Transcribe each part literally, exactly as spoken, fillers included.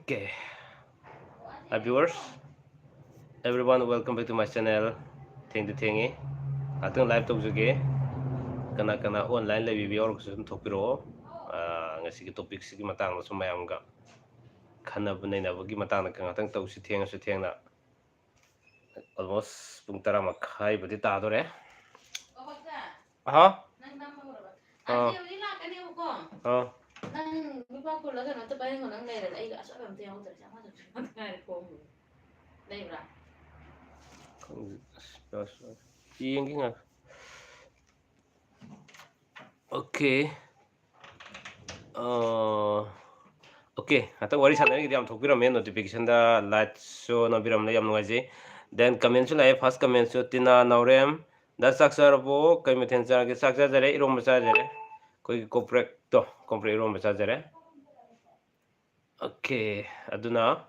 Okay. Hi viewers, everyone, welcome back to my channel. ꯊꯦꯡꯗꯤ ꯊꯦꯡꯉꯤ, ꯉꯥꯛꯇꯪ live ꯇꯧꯖꯒꯦ꯫ ꯀꯅꯥ ꯀꯅꯥ online ꯂꯩꯕꯤꯕ ꯌꯥꯎꯔꯒꯁꯨ ꯑꯗꯨꯝ ꯊꯣꯛꯄꯤꯔꯛꯑꯣ꯫ ꯑꯥ, ꯉꯁꯤꯒꯤ topic ꯁꯤꯒꯤ ꯃꯇꯥꯡꯗꯁꯨ ꯃꯌꯥꯝꯒ ꯈꯟꯅꯕ ꯅꯩꯅꯕꯒꯤ ꯃꯇꯥꯡꯗ ꯉꯥꯛꯇꯪ ꯇꯧꯁꯤ, ꯊꯦꯡꯉꯁꯨ ꯊꯦꯡꯅ꯫ Almost ꯄꯨꯡ ꯇꯔꯥ ꯃꯈꯥꯏꯕꯨꯗꯤ ꯇꯥꯗꯣꯔꯦ꯫ ꯑꯍꯥ꯫ ꯑꯥ꯫ ꯅꯪ ꯅꯨꯄꯥ ꯀꯣꯜꯂ ꯀꯩꯅꯣ ꯑꯝꯇ ꯄꯥꯏꯍꯟꯒꯣ, ꯅꯪ ꯂꯩꯔꯗꯤ ꯑꯩꯒ ꯑꯆꯣꯏꯕ ꯑꯝꯇ ꯌꯥꯎꯗ꯭ꯔꯦ, ꯑꯃꯗꯨꯁꯨ ꯉꯥꯏꯔꯦ ꯈꯣꯡ꯫ ꯂꯩꯕ꯭ꯔꯥ? ꯈꯪꯗꯦ꯫ ꯑꯁ, ꯌꯦꯡꯒꯦ ꯉꯥꯏꯈꯣ꯫ Okay꯫ ꯑꯥ, okay, ꯉꯥꯛꯇꯪ ꯋꯥꯔꯤ ꯁꯥꯟꯅꯔꯤꯉꯩꯗ ꯌꯥꯝ ꯊꯣꯛꯄꯤꯔꯝꯃꯦ, notificationꯗ like ꯁꯨ ꯅꯝꯕꯤꯔꯝꯂꯦ, ꯌꯥꯝ ꯅꯨꯡꯉꯥꯏꯖꯩ꯫ Then commentꯁꯨ ꯂꯥꯛꯑꯦ, first commentꯁꯨ ꯇꯤꯅꯥ ꯅꯥꯎꯔꯦꯝ꯫ ꯗꯥ, ꯆꯥꯛ ꯆꯥꯔꯕꯣ? ꯀꯩ ꯃꯊꯦꯜ ꯆꯥꯔꯒꯦ? ꯆꯥꯛ ꯆꯥꯖꯔꯦ, ꯏꯔꯣꯝꯕ ꯆꯥꯖꯔꯦ꯫ ꯑꯩꯈꯣꯏꯒꯤ ꯀꯣꯝꯄ꯭ꯔꯦꯛꯇꯣ, ꯀꯣꯝꯄ꯭ꯔꯦꯛ ꯏꯔꯣꯝꯕ ꯆꯥꯖꯔꯦ꯫ Okay, ꯑꯗꯨꯅ,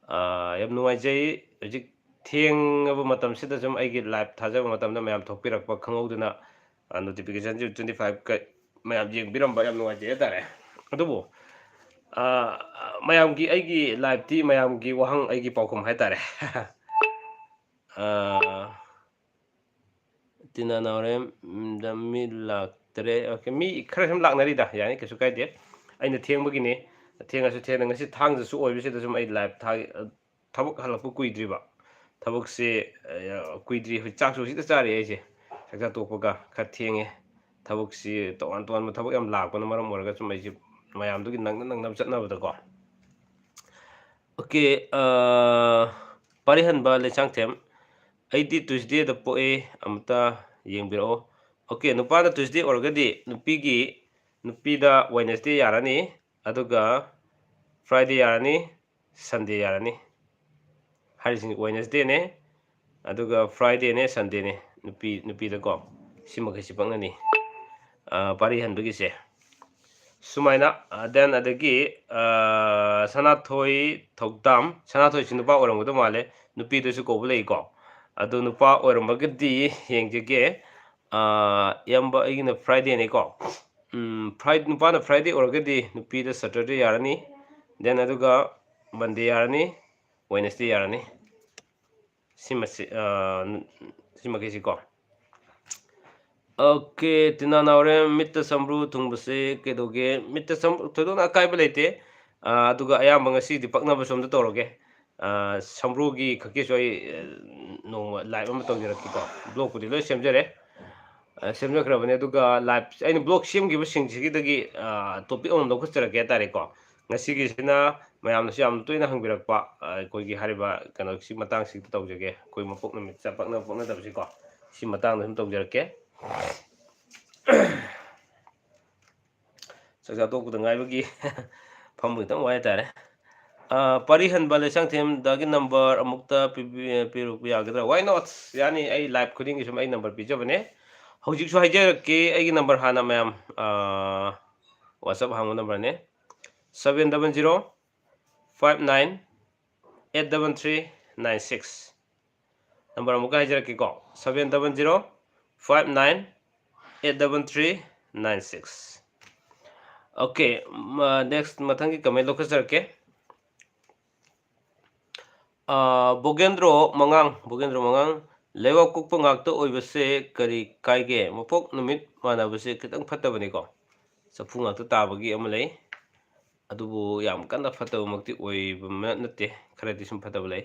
ꯑꯥ, ꯌꯥꯝ ꯅꯨꯡꯉꯥꯏꯖꯩ꯫ ꯍꯧꯖꯤꯛ ꯊꯦꯡꯉꯕ ꯃꯇꯝꯁꯤꯗ ꯁꯨꯝ ꯑꯩꯒꯤ live ꯊꯥꯖꯕ ꯃꯇꯝꯗ ꯃꯌꯥꯝ ꯊꯣꯛꯄꯤꯔꯛꯄ ꯈꯪꯍꯧꯗꯅ, ꯑꯥ, notificationꯁꯨ twenty five ꯀ-, ꯃꯌꯥꯝ ꯌꯦꯡꯕꯤꯔꯝꯕ ꯌꯥꯝ ꯅꯨꯡꯉꯥꯏꯖꯩ ꯍꯥꯏꯇꯥꯔꯦ꯫ ꯑꯗꯨꯕꯨ, ꯑꯥ, ꯃꯌꯥꯝꯒꯤ, ꯑꯩꯒꯤ liveꯇꯤ ꯃꯌꯥꯝꯒꯤ ꯋꯥꯍꯪ, ꯑꯩꯒꯤ ꯄꯥꯎꯈꯨꯝ ꯍꯥꯏꯇꯥꯔꯦ꯫ ꯑꯥ, ꯇꯤꯅꯥ ꯅꯥꯎꯔꯦꯝ, ꯎꯝ, ꯗ ꯃꯤ ꯂꯥꯛꯇꯔꯦ꯫ Okay, ꯃꯤ ꯈꯔ ꯁꯨꯝ ꯂꯥꯛꯅꯔꯤꯗ, ꯌꯥꯅꯤ, ꯀꯩꯁꯨ ꯀꯥꯏꯗꯦ꯫ ꯑꯩꯅ ꯊꯦꯡꯕꯒꯤꯅꯤ, ꯊꯦꯡꯉꯁꯨ ꯊꯦꯡꯅ, ꯉꯁꯤ ꯊꯥꯡꯖꯁꯨ ꯑꯣꯏꯕꯁꯤꯗ ꯁꯨꯝ ꯑꯩ live ꯊꯥ-, ꯊꯕꯛ ꯍꯜꯂꯛꯄ ꯀꯨꯏꯗ꯭ꯔꯤꯕ꯫ ꯊꯕꯛꯁꯦ, ꯑ, ꯀꯨꯏꯗ꯭ꯔꯤ, ꯍꯧꯖꯤꯛ ꯆꯥꯛꯁꯨ ꯍꯧꯖꯤꯛꯇ ꯆꯥꯔꯤ ꯑꯩꯁꯦ꯫ ꯆꯥꯛꯆꯥ ꯇꯣꯛꯄꯒ ꯈꯔ ꯊꯦꯡꯉꯦ꯫ ꯊꯕꯛꯁꯤ ꯇꯣꯉꯥꯟ ꯇꯣꯉꯥꯟꯕ ꯊꯕꯛ ꯌꯥꯝ ꯂꯥꯛꯄꯅ ꯃꯔꯝ ꯑꯣꯏꯔꯒ ꯁꯨꯝ ꯑꯩꯁꯦ ꯃꯌꯥꯝꯗꯨꯒꯤ ꯅꯪꯅ ꯅꯪꯅꯕ ꯆꯠꯅꯕꯗꯀꯣ꯫ Okay, ꯑ, ꯄꯥꯔꯤꯍꯟꯕ ꯂꯩꯁꯥꯡꯊꯦꯝ, "ꯑꯩꯗꯤ Tuesdayꯗ ꯄꯣꯛꯑꯦ, ꯑꯃꯨꯛꯇ ꯌꯦꯡꯕꯤꯔꯛꯑꯣ"꯫ Okay, ꯅꯨꯄꯥꯅ Tuesday ꯑꯣꯏꯔꯒꯗꯤ ꯅꯨꯄꯤꯒꯤ, ꯅꯨꯄꯤꯗ Wednesday ꯌꯥꯔꯅꯤ, ꯑꯗꯨꯒ Friday ꯌꯥꯔꯅꯤ, Sunday ꯌꯥꯔꯅꯤ꯫ ꯍꯥꯏꯔꯤꯁꯤꯡ Wednesdayꯅꯦ, ꯑꯗꯨꯒ Fridayꯅꯦ, Sundayꯅꯦ, ꯅꯨꯄꯤ, ꯅꯨꯄꯤꯗꯀꯣ꯫ ꯁꯤꯃꯈꯩꯁꯤ ꯄꯛꯅꯅꯤ꯫ ꯑ, ꯄꯥꯔꯤ ꯍꯟꯕꯒꯤꯁꯦ꯫ ꯁꯨꯃꯥꯏꯅ, ꯑ, then ꯑꯗꯒꯤ, ꯑ, ꯁꯅꯥꯊꯣꯏ ꯊꯧꯗꯥꯝ, ꯁꯅꯥꯊꯣꯏꯁꯤ ꯅꯨꯄꯥ ꯑꯣꯏꯔꯝꯒꯗꯧ ꯃꯥꯜꯂꯦ, ꯅꯨꯄꯤꯗꯁꯨ ꯀꯧꯕ ꯂꯩꯀꯣ꯫ ꯑꯗꯣ ꯅꯨꯄꯥ ꯑꯣꯏꯔꯝꯃꯒꯗꯤ ꯌꯦꯡꯖꯒꯦ꯫ ꯑ, ꯏꯌꯥꯝꯕ ꯑꯩꯒꯤꯅ Fridayꯅꯦꯀꯣ꯫ ꯎꯝ, Fri-, ꯅꯨꯄꯥꯅ Friday ꯑꯣꯏꯔꯒꯗꯤ ꯅꯨꯄꯤꯗ Saturday ꯌꯥꯔꯅꯤ꯫ Then ꯑꯗꯨꯒ Monday ꯌꯥꯔꯅꯤ, Wednesday ꯌꯥꯔꯅꯤ꯫ ꯁꯤꯃꯁꯤ, ꯑ, ꯁꯤꯃꯈꯩꯁꯤꯀꯣ꯫ Okay, ꯇꯤꯅꯥ ꯅꯥꯎꯔꯦꯝ, ꯃꯤꯠꯇ ꯁꯝꯕ꯭ꯔꯨ ꯊꯨꯡꯕꯁꯦ ꯀꯩꯗꯧꯒꯦ? ꯃꯤꯠꯇ ꯁꯝ-, ꯊꯣꯏꯗꯣꯛꯅ ꯑꯀꯥꯏꯕ ꯂꯩꯇꯦ꯫ ꯑ, ꯑꯗꯨꯒ ꯑꯌꯥꯝꯕ ꯉꯁꯤꯗꯤ ꯄꯛꯅꯕꯁꯨ ꯑꯝꯇ ꯇꯧꯔꯒꯦ꯫ ꯑ, ꯁꯝꯕ꯭ꯔꯨꯒꯤ ꯈꯛꯀꯤꯁꯨ ꯑꯩ, ꯑ, ꯅꯣꯡꯃ live ꯑꯃ ꯇꯧꯖꯔꯛꯀꯦꯀꯣ꯫ Blogꯄꯨꯗꯤ ꯂꯣꯏ ꯁꯦꯝꯖꯔꯦ꯫ ꯑ, ꯁꯦꯝꯖꯈ꯭ꯔꯕꯅꯦ꯫ ꯑꯗꯨꯒ live, ꯑꯩꯅ blog ꯁꯦꯝꯈꯤꯕꯁꯤꯡꯁꯤꯒꯤꯗꯒꯤ, ꯑ, topic ꯑꯃꯃꯝ ꯂꯧꯈꯠꯆꯔꯛꯀꯦ ꯍꯥꯏꯇꯥꯔꯦꯀꯣ꯫ ꯉꯁꯤꯒꯤꯁꯤꯅ ꯃꯌꯥꯝꯅꯁꯨ ꯌꯥꯝ ꯇꯣꯏꯅ ꯍꯪꯕꯤꯔꯛꯄ, ꯑ, ꯑꯩꯈꯣꯏꯒꯤ ꯍꯥꯏꯔꯤꯕ ꯀꯩꯅꯣꯁꯤ ꯃꯇꯥꯡꯁꯤꯗ ꯇꯧꯖꯒꯦ꯫ ꯑꯩꯈꯣꯏ ꯃꯄꯣꯛ ꯅꯨꯃꯤꯠꯇ ꯄꯛꯅꯕ ꯄꯣꯛꯅꯗꯕꯁꯤꯀꯣ꯫ ꯁꯤ ꯃꯇꯥꯡꯗ ꯁꯨꯝ ꯇꯧꯖꯔꯛꯀꯦ꯫ ꯆꯥꯛꯆꯥ ꯇꯣꯛꯄꯗ ꯉꯥꯏꯕꯒꯤ ꯐꯝꯕ ꯈꯤꯇꯪ ꯋꯥꯏ ꯍꯥꯏꯇꯥꯔꯦ꯫ ꯑ, ꯄꯥꯔꯤ ꯍꯟꯕ ꯂꯩꯁꯥꯡꯊꯦꯝꯗꯒꯤ number ꯑꯃꯨꯛꯇ ꯄꯤꯕꯤ-, ꯄꯤꯔꯛꯄ ꯌꯥꯒꯗ꯭ꯔꯥ? Why not? ꯌꯥꯅꯤ, ꯑꯩ live ꯈꯨꯗꯤꯡꯒꯤ ꯁꯨꯝ ꯑꯩ number ꯄꯤꯖꯕꯅꯦ꯫ ꯍꯧꯖꯤꯛꯁꯨ ꯍꯥꯏꯖꯔꯛꯀꯦ, ꯑꯩꯒꯤ number ꯍꯥꯟꯅ ꯃꯌꯥꯝ, ꯑ, WhatsApp ꯍꯥꯡꯕ numberꯅꯦ, seven double zero five nine eight double three nine six꯫ Number ꯑꯃꯨꯛꯀ ꯍꯥꯏꯖꯔꯛꯀꯦꯀꯣ, seven double zero five nine eight double three nine six꯫ Okay, ꯃ-, next ꯃꯊꯪꯒꯤ comment ꯂꯧꯈꯠꯆꯔꯛꯀꯦ꯫ ꯑ, ꯕꯣꯒꯦꯟꯗ꯭ꯔꯣ ꯃꯉꯥꯡ, ꯕꯣꯒꯦꯟꯗ꯭ꯔꯣ ꯃꯉꯥꯡ, ꯂꯩꯕꯥꯛ ꯄꯣꯛꯄ ꯉꯥꯛꯇ ꯑꯣꯏꯕꯁꯦ ꯀꯔꯤ ꯀꯥꯏꯒꯦ? ꯃꯄꯣꯛ ꯅꯨꯃꯤꯠ ꯃꯥꯟꯅꯕꯁꯦ ꯈꯤꯇꯪ ꯐꯠꯇꯕꯅꯤꯀꯣ꯫ ꯆꯐꯨ ꯉꯥꯛꯇ ꯇꯥꯕꯒꯤ ꯑꯃ ꯂꯩ꯫ ꯑꯗꯨꯕꯨ ꯌꯥꯝ ꯀꯟꯅ ꯐꯠꯇꯕꯃꯛꯇꯤ ꯑꯣꯏꯕ ꯅꯠꯇꯦ, ꯈꯔꯗꯤ ꯁꯨꯝ ꯐꯠꯇꯕ ꯂꯩ꯫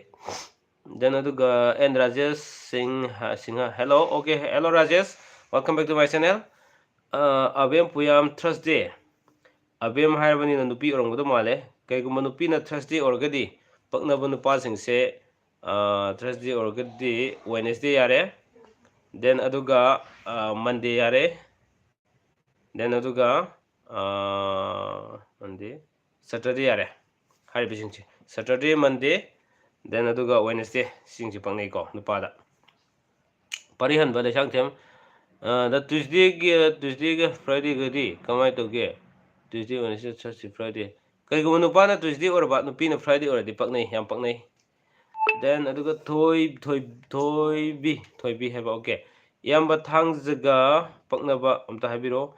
Then ꯑꯗꯨꯒ N Rajesh Singh, Singh, hello, okay, hello Rajesh, welcome back to my channel꯫ ꯑ, ꯑꯕꯦꯝ ꯄꯨꯌꯥꯝ Thursday꯫ ꯑꯕꯦꯝ ꯍꯥꯏꯔꯕꯅꯤꯅ ꯅꯨꯄꯤ ꯑꯣꯏꯔꯝꯒꯗꯧ ꯃꯥꯜꯂꯦ꯫ ꯀꯩꯒꯨꯝꯕ ꯅꯨꯄꯤꯅ Thursday ꯑꯣꯏꯔꯒꯗꯤ ꯄꯛꯅꯕ ꯅꯨꯄꯥꯁꯤꯡꯁꯦ, ꯑ, Thursday ꯑꯣꯏꯔꯒꯗꯤ Wednesday ꯌꯥꯔꯦ꯫ Then ꯑꯗꯨꯒ, ꯑ, Monday ꯌꯥꯔꯦ꯫ Then ꯑꯗꯨꯒ, ꯑ, Monday, Saturday ꯌꯥꯔꯦ꯫ ꯍꯥꯏꯔꯤꯕꯁꯤꯡꯁꯦ Saturday, Monday, then ꯑꯗꯨꯒ Wednesday, ꯁꯤꯁꯤꯡꯁꯦ ꯄꯛꯅꯩꯀꯣ ꯅꯨꯄꯥꯗ꯫ ꯄꯥꯔꯤꯍꯟꯕ ꯂꯩꯁꯥꯡꯊꯦꯝ, ꯑ, ꯑꯗ Tuesdayꯒꯤ, Tuesdayꯒ Fridayꯒꯗꯤ ꯀꯃꯥꯏꯅ ꯇꯧꯒꯦ? Tuesday, Wednesday, Thursday, Friday꯫ ꯀꯩꯒꯨꯝꯕ ꯅꯨꯄꯥꯅ Tuesday ꯑꯣꯏꯔꯕ, ꯅꯨꯄꯤꯅ Friday ꯑꯣꯏꯔꯗꯤ ꯄꯛꯅꯩ, ꯌꯥꯝ ꯄꯛꯅꯩ꯫ Then ꯑꯗꯨꯒ ꯊꯣꯏ-, ꯊꯣꯏ-, ꯊꯣꯏꯕꯤ, ꯊꯣꯏꯕꯤ ꯍꯥꯏꯕ, okay꯫ ꯏꯌꯥꯝꯕ ꯊꯥꯡꯖꯒ ꯄꯛꯅꯕ ꯑꯝꯇ ꯍꯥꯏꯕꯤꯔꯛꯑꯣ꯫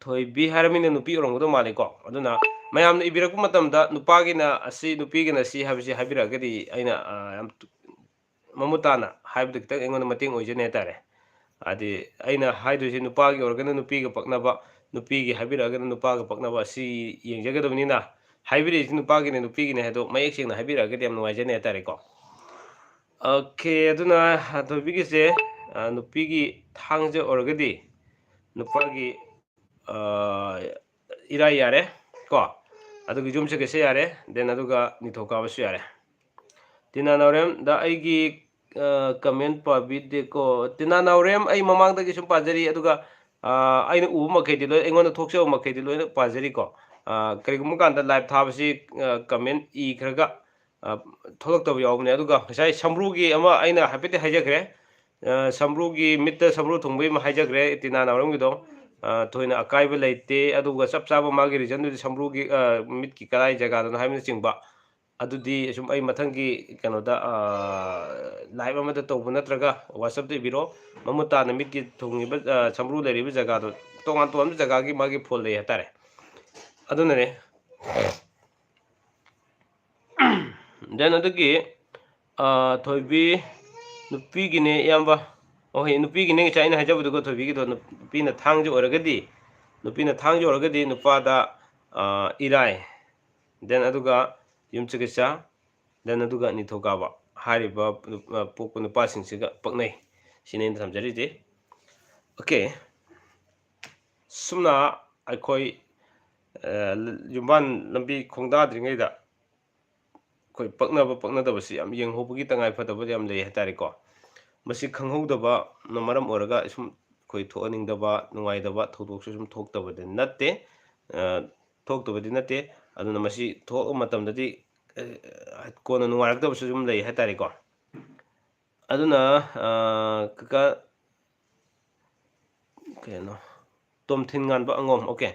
ꯊꯣꯏꯕꯤ ꯍꯥꯏꯔꯃꯤꯅ ꯅꯨꯄꯤ ꯑꯣꯏꯔꯝꯒꯗꯧ ꯃꯥꯜꯂꯦꯀꯣ꯫ ꯑꯗꯨꯅ ꯃꯌꯥꯝꯅ ꯏꯕꯤꯔꯛꯄ ꯃꯇꯝꯗ ꯅꯨꯄꯥꯒꯤꯅ ꯑꯁꯤ, ꯅꯨꯄꯤꯒꯤꯅ ꯁꯤ ꯍꯥꯏꯕꯁꯤ ꯍꯥꯏꯕꯤꯔꯛꯑꯒꯗꯤ ꯑꯩꯅ, ꯑ, ꯌꯥꯝ ꯇꯨ-, ꯃꯃꯨꯠ ꯇꯥꯅ ꯍꯥꯏꯕꯗ ꯈꯤꯇꯪ ꯑꯩꯉꯣꯟꯗ ꯃꯇꯦꯡ ꯑꯣꯏꯖꯅꯤ ꯍꯥꯏꯇꯥꯔꯦ꯫ ꯍꯥꯏꯗꯤ ꯑꯩꯅ ꯍꯥꯏꯗꯣꯏꯁꯤ ꯅꯨꯄꯥꯒꯤ ꯑꯣꯏꯔꯒꯅ ꯅꯨꯄꯤꯒ ꯄꯛꯅꯕ, ꯅꯨꯄꯤꯒꯤ ꯍꯥꯏꯕꯤꯔꯛꯑꯒꯅ ꯅꯨꯄꯥꯒ ꯄꯛꯅꯕ, ꯑꯁꯤ ꯌꯦꯡꯖꯒꯗꯕꯅꯤꯅ, ꯍꯥꯏꯕꯤꯔꯛꯏꯁꯤ ꯅꯨꯄꯥꯒꯤꯅꯦ ꯅꯨꯄꯤꯒꯤꯅꯦ ꯍꯥꯏꯗꯣ ꯃꯌꯦꯛ ꯁꯦꯡꯅ ꯍꯥꯏꯕꯤꯔꯛꯑꯒꯗꯤ ꯌꯥꯝ ꯅꯨꯡꯉꯥꯏꯖꯅꯤ ꯍꯥꯏꯇꯥꯔꯦꯀꯣ꯫ ꯑꯣꯀꯦ, ꯑꯗꯨꯅ ꯊꯣꯏꯕꯤꯒꯤꯁꯦ, ꯑ, ꯅꯨꯄꯤꯒꯤ ꯊꯥꯡꯖ ꯑꯣꯏꯔꯒꯗꯤ ꯅꯨꯄꯥꯒꯤ, ꯑ, ꯏꯔꯥꯏ ꯌꯥꯔꯦ ꯀꯣ, ꯑꯗꯨꯒ ꯌꯨꯝꯁꯀꯩꯁ ꯌꯥꯔꯦ, then ꯑꯗꯨꯒ ꯅꯤꯡꯊꯧꯀꯥꯕꯁꯨ ꯌꯥꯔꯦ꯫ ꯇꯤꯅꯥ ꯅꯥꯎꯔꯦꯝꯗ ꯑꯩꯒꯤ, ꯑ, comment ꯄꯥꯕꯤꯗꯦꯀꯣ꯫ ꯇꯤꯅꯥ ꯅꯥꯎꯔꯦꯝ, ꯑꯩ ꯃꯃꯥꯡꯗꯒꯤ ꯁꯨꯝ ꯄꯥꯖꯔꯤ, ꯑꯗꯨꯒ, ꯑ, ꯑꯩꯅ ꯎꯕ ꯃꯈꯩꯗꯤ ꯂꯣꯏ, ꯑꯩꯉꯣꯟꯗ ꯊꯣꯛꯆꯕ ꯃꯈꯩꯗꯤ ꯂꯣꯏꯅ ꯄꯥꯖꯔꯤꯀꯣ꯫ ꯑ, ꯀꯔꯤꯒꯨꯝꯕ ꯀꯥꯟꯗ live ꯊꯥꯕꯁꯤ, ꯑ, comment ꯏꯈ꯭ꯔꯒ, ꯑ, ꯊꯣꯛꯂꯛꯇꯕ ꯌꯥꯎꯕꯅꯦ꯫ ꯑꯗꯨꯒ ꯉꯁꯥꯏ ꯁꯝꯕ꯭ꯔꯨꯒꯤ ꯑꯃ ꯑꯩꯅ ꯍꯥꯏꯐꯦꯠꯇꯤ ꯍꯥꯏꯖꯈ꯭ꯔꯦ꯫ ꯑ, ꯁꯝꯕ꯭ꯔꯨꯒꯤ ꯃꯤꯠꯇ ꯁꯝꯕ꯭ꯔꯨ ꯊꯨꯡꯕꯒꯤ ꯑꯃ ꯍꯥꯏꯖꯈ꯭ꯔꯦ, ꯇꯤꯅꯥ ꯅꯥꯎꯔꯦꯝꯒꯤꯗꯣ꯫ ꯑ, ꯊꯣꯏꯅ ꯑꯀꯥꯏꯕ ꯂꯩꯇꯦ꯫ ꯑꯗꯨꯒ ꯆꯞ ꯆꯥꯕ ꯃꯥꯒꯤ reason ꯗꯨꯗꯤ ꯁꯝꯕ꯭ꯔꯨꯒꯤ, ꯑ, ꯃꯤꯠꯀꯤ ꯀꯗꯥꯏ ꯖꯒꯥꯗꯅꯣ ꯍꯥꯏꯕꯅꯆꯤꯡꯕ, ꯑꯗꯨꯗꯤ ꯁꯨꯝ ꯑꯩ ꯃꯊꯪꯒꯤ ꯀꯩꯅꯣꯗ, ꯑ, live ꯑꯃꯗ ꯇꯧꯕ ꯅꯠꯇ꯭ꯔꯒ WhatsApp ꯇ ꯏꯕꯤꯔꯣ꯫ ꯃꯃꯨꯠ ꯇꯥꯅ ꯃꯤꯠꯀꯤ ꯊꯨꯡꯉꯤꯕ, ꯑ, ꯁꯝꯕ꯭ꯔꯨ ꯂꯩꯔꯤꯕ ꯖꯒꯥꯗꯣ ꯇꯣꯉꯥꯟ ꯇꯣꯉꯥꯟꯕ ꯖꯒꯥꯒꯤ ꯃꯥꯒꯤ ꯐꯣꯜ ꯂꯩ ꯍꯥꯏꯇꯥꯔꯦ꯫ ꯑꯗꯨꯅꯅꯦ꯫ Then ꯑꯗꯨꯒꯤ, ꯑ, ꯊꯣꯏꯕꯤ ꯅꯨꯄꯤꯒꯤꯅꯦ ꯏꯌꯥꯝꯕ꯫ ꯑꯣ, ꯍꯣꯏ, ꯅꯨꯄꯤꯒꯤꯅꯦ ꯉꯁꯥꯏ ꯑꯩꯅ ꯍꯥꯏꯖꯕꯗꯨꯒ ꯊꯣꯏꯕꯤꯒꯤꯗꯣ, ꯅꯨꯄꯤꯅ ꯊꯥꯡꯖ ꯑꯣꯏꯔꯒꯗꯤ, ꯅꯨꯄꯤꯅ ꯊꯥꯡꯖ ꯑꯣꯏꯔꯒꯗꯤ ꯅꯨꯄꯥꯗ, ꯑ, ꯏꯔꯥꯏ, then ꯑꯗꯨꯒ ꯌꯨꯝꯁꯀꯩꯁ, then ꯑꯗꯨꯒ ꯅꯤꯡꯊꯧꯀꯥꯕ ꯍꯥꯏꯔꯤꯕ ꯅꯨ-, ꯑ, ꯄꯣꯛꯄ ꯅꯨꯄꯥꯁꯤꯡꯁꯤꯒ ꯄꯛꯅꯩ꯫ ꯁꯤꯅꯤ ꯑꯩꯅ ꯊꯝꯖꯔꯤꯁꯦ꯫ ꯑꯣꯀꯦ꯫ ꯁꯨꯝꯅ ꯑꯩꯈꯣꯏ, ꯑ, ꯌꯨꯝꯕꯥꯟ ꯂꯝꯕꯤ ꯈꯣꯡꯗꯥꯗ꯭ꯔꯤꯉꯩꯗ ꯑꯩꯈꯣꯏ ꯄꯛꯅꯕ ꯄꯛꯅꯗꯕꯁꯤ ꯌꯥꯝ ꯌꯦꯡꯍꯧꯕꯒꯤ ꯇꯉꯥꯏ ꯐꯗꯕ ꯌꯥꯝ ꯂꯩ ꯍꯥꯏꯇꯥꯔꯦꯀꯣ꯫ ꯃꯁꯤ ꯈꯪꯍꯧꯗꯕꯅ ꯃꯔꯝ ꯑꯣꯏꯔꯒ ꯁꯨꯝ ꯑꯩꯈꯣꯏ ꯊꯣꯛꯍꯟꯅꯤꯡꯗꯕ, ꯅꯨꯡꯉꯥꯏꯇꯕ ꯊꯧꯗꯣꯛꯁꯨ ꯁꯨꯝ ꯊꯣꯛꯇꯕꯗꯤ ꯅꯠꯇꯦ, ꯑ, ꯊꯣꯛꯇꯕꯗꯤ ꯅꯠꯇꯦ꯫ ꯑꯗꯨꯅ ꯃꯁꯤ ꯊꯣꯛꯂꯛꯄ ꯃꯇꯝꯗꯗꯤ, ꯑ, ꯀꯣꯟꯅ ꯅꯨꯡꯉꯥꯏꯔꯛꯇꯕꯁꯨ ꯁꯨꯝ ꯂꯩ ꯍꯥꯏꯇꯥꯔꯦꯀꯣ꯫ ꯑꯗꯨꯅ, ꯑ, ꯀꯀꯥ, ꯀꯩꯅꯣ, ꯇꯣꯝꯊꯤꯟ ꯉꯥꯟꯕ ꯑꯉꯣꯝ, ꯑꯣꯀꯦ꯫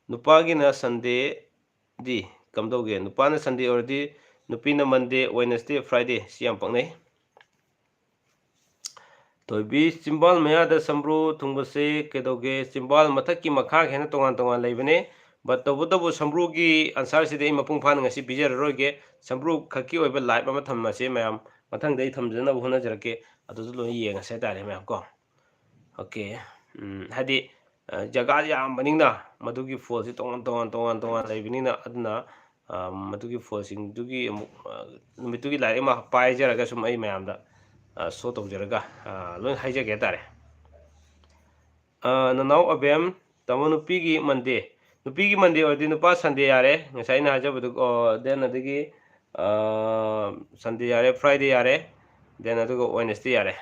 ꯅꯨꯄꯥꯒꯤꯅ Sunday ꯗꯤ ꯀꯝꯗꯧꯒꯦ? ꯅꯨꯄꯥꯅ Sunday ꯑꯣꯏꯔꯗꯤ ꯅꯨꯄꯤꯅ Monday, Wednesday, Friday ꯁꯤ ꯌꯥꯝ ꯄꯛꯅꯩ꯫ ꯊꯣꯏꯕꯤ, ꯆꯤꯝꯕꯥꯜ ꯃꯌꯥꯗ ꯁꯝꯕ꯭ꯔꯨ ꯊꯨꯡꯕꯁꯦ ꯀꯩꯗꯧꯒꯦ? ꯆꯤꯝꯕꯥꯜ ꯃꯊꯛꯀꯤ ꯃꯈꯥꯒꯤ ꯍꯥꯏꯅ ꯇꯣꯉꯥꯟ ꯇꯣꯉꯥꯟ ꯂꯩꯕꯅꯦ꯫ But ꯇꯧꯕꯇꯕꯨ ꯁꯝꯕ꯭ꯔꯨꯒꯤ answerꯁꯤꯗꯤ ꯑꯩ ꯃꯄꯨꯡ ꯐꯥꯅ ꯉꯁꯤ ꯄꯤꯖꯔꯔꯣꯏꯒꯦ꯫ ꯁꯝꯕ꯭ꯔꯨ ꯈꯛꯀꯤ ꯑꯣꯏꯕ live ꯑꯃ ꯊꯝꯃꯁꯤ ꯃꯌꯥꯝ꯫ ꯃꯊꯪꯗ ꯑꯩ ꯊꯝꯖꯅꯕ ꯍꯣꯠꯅꯖꯔꯛꯀꯦ꯫ ꯑꯗꯨꯗ ꯂꯣꯏꯅ ꯌꯦꯡꯉꯁꯦ ꯍꯥꯏꯇꯥꯔꯦ ꯃꯌꯥꯝ ꯀꯣ꯫ Okay꯫ ꯎꯝ, ꯍꯥꯏꯗꯤ, ꯑ, ꯖꯒꯥ ꯌꯥꯝꯕꯅꯤꯅ ꯃꯗꯨꯒꯤ ꯐꯣꯜꯁꯤ ꯇꯣꯉꯥꯟ ꯇꯣꯉꯥꯟ, ꯇꯣꯉꯥꯟ ꯇꯣꯉꯥꯟ ꯂꯩꯕꯅꯤꯅ, ꯑꯗꯨꯅ, ꯑ, ꯃꯗꯨꯒꯤ ꯐꯣꯜꯁꯤꯡꯗꯨꯒꯤ ꯑꯃꯨꯛ, ꯑ, ꯅꯨꯃꯤꯠꯇꯨꯒꯤ ꯂꯥꯏꯔꯤꯛ ꯑꯃ ꯄꯥꯏꯖꯔꯒ ꯁꯨꯝ ꯑꯩ ꯃꯌꯥꯝꯗ, ꯑ, show ꯇꯧꯖꯔꯒ, ꯑ, ꯂꯣꯏ ꯍꯥꯏꯖꯒꯦ ꯍꯥꯏꯇꯥꯔꯦ꯫ ꯑ, ꯅꯅꯥꯎ ꯑꯕꯦꯝ, ꯇꯥꯃꯣ ꯅꯨꯄꯤꯒꯤ Monday, ꯅꯨꯄꯤꯒꯤ Monday ꯑꯣꯏꯔꯗꯤ ꯅꯨꯄꯥ Sunday ꯌꯥꯔꯦ꯫ ꯉꯁꯥꯏ ꯑꯩꯅ ꯍꯥꯏꯖꯕꯗꯨ, ꯑ, then ꯑꯗꯒꯤ, ꯑ, Sunday ꯌꯥꯔꯦ, Friday ꯌꯥꯔꯦ, then ꯑꯗꯨꯒ Wednesday ꯌꯥꯔꯦ꯫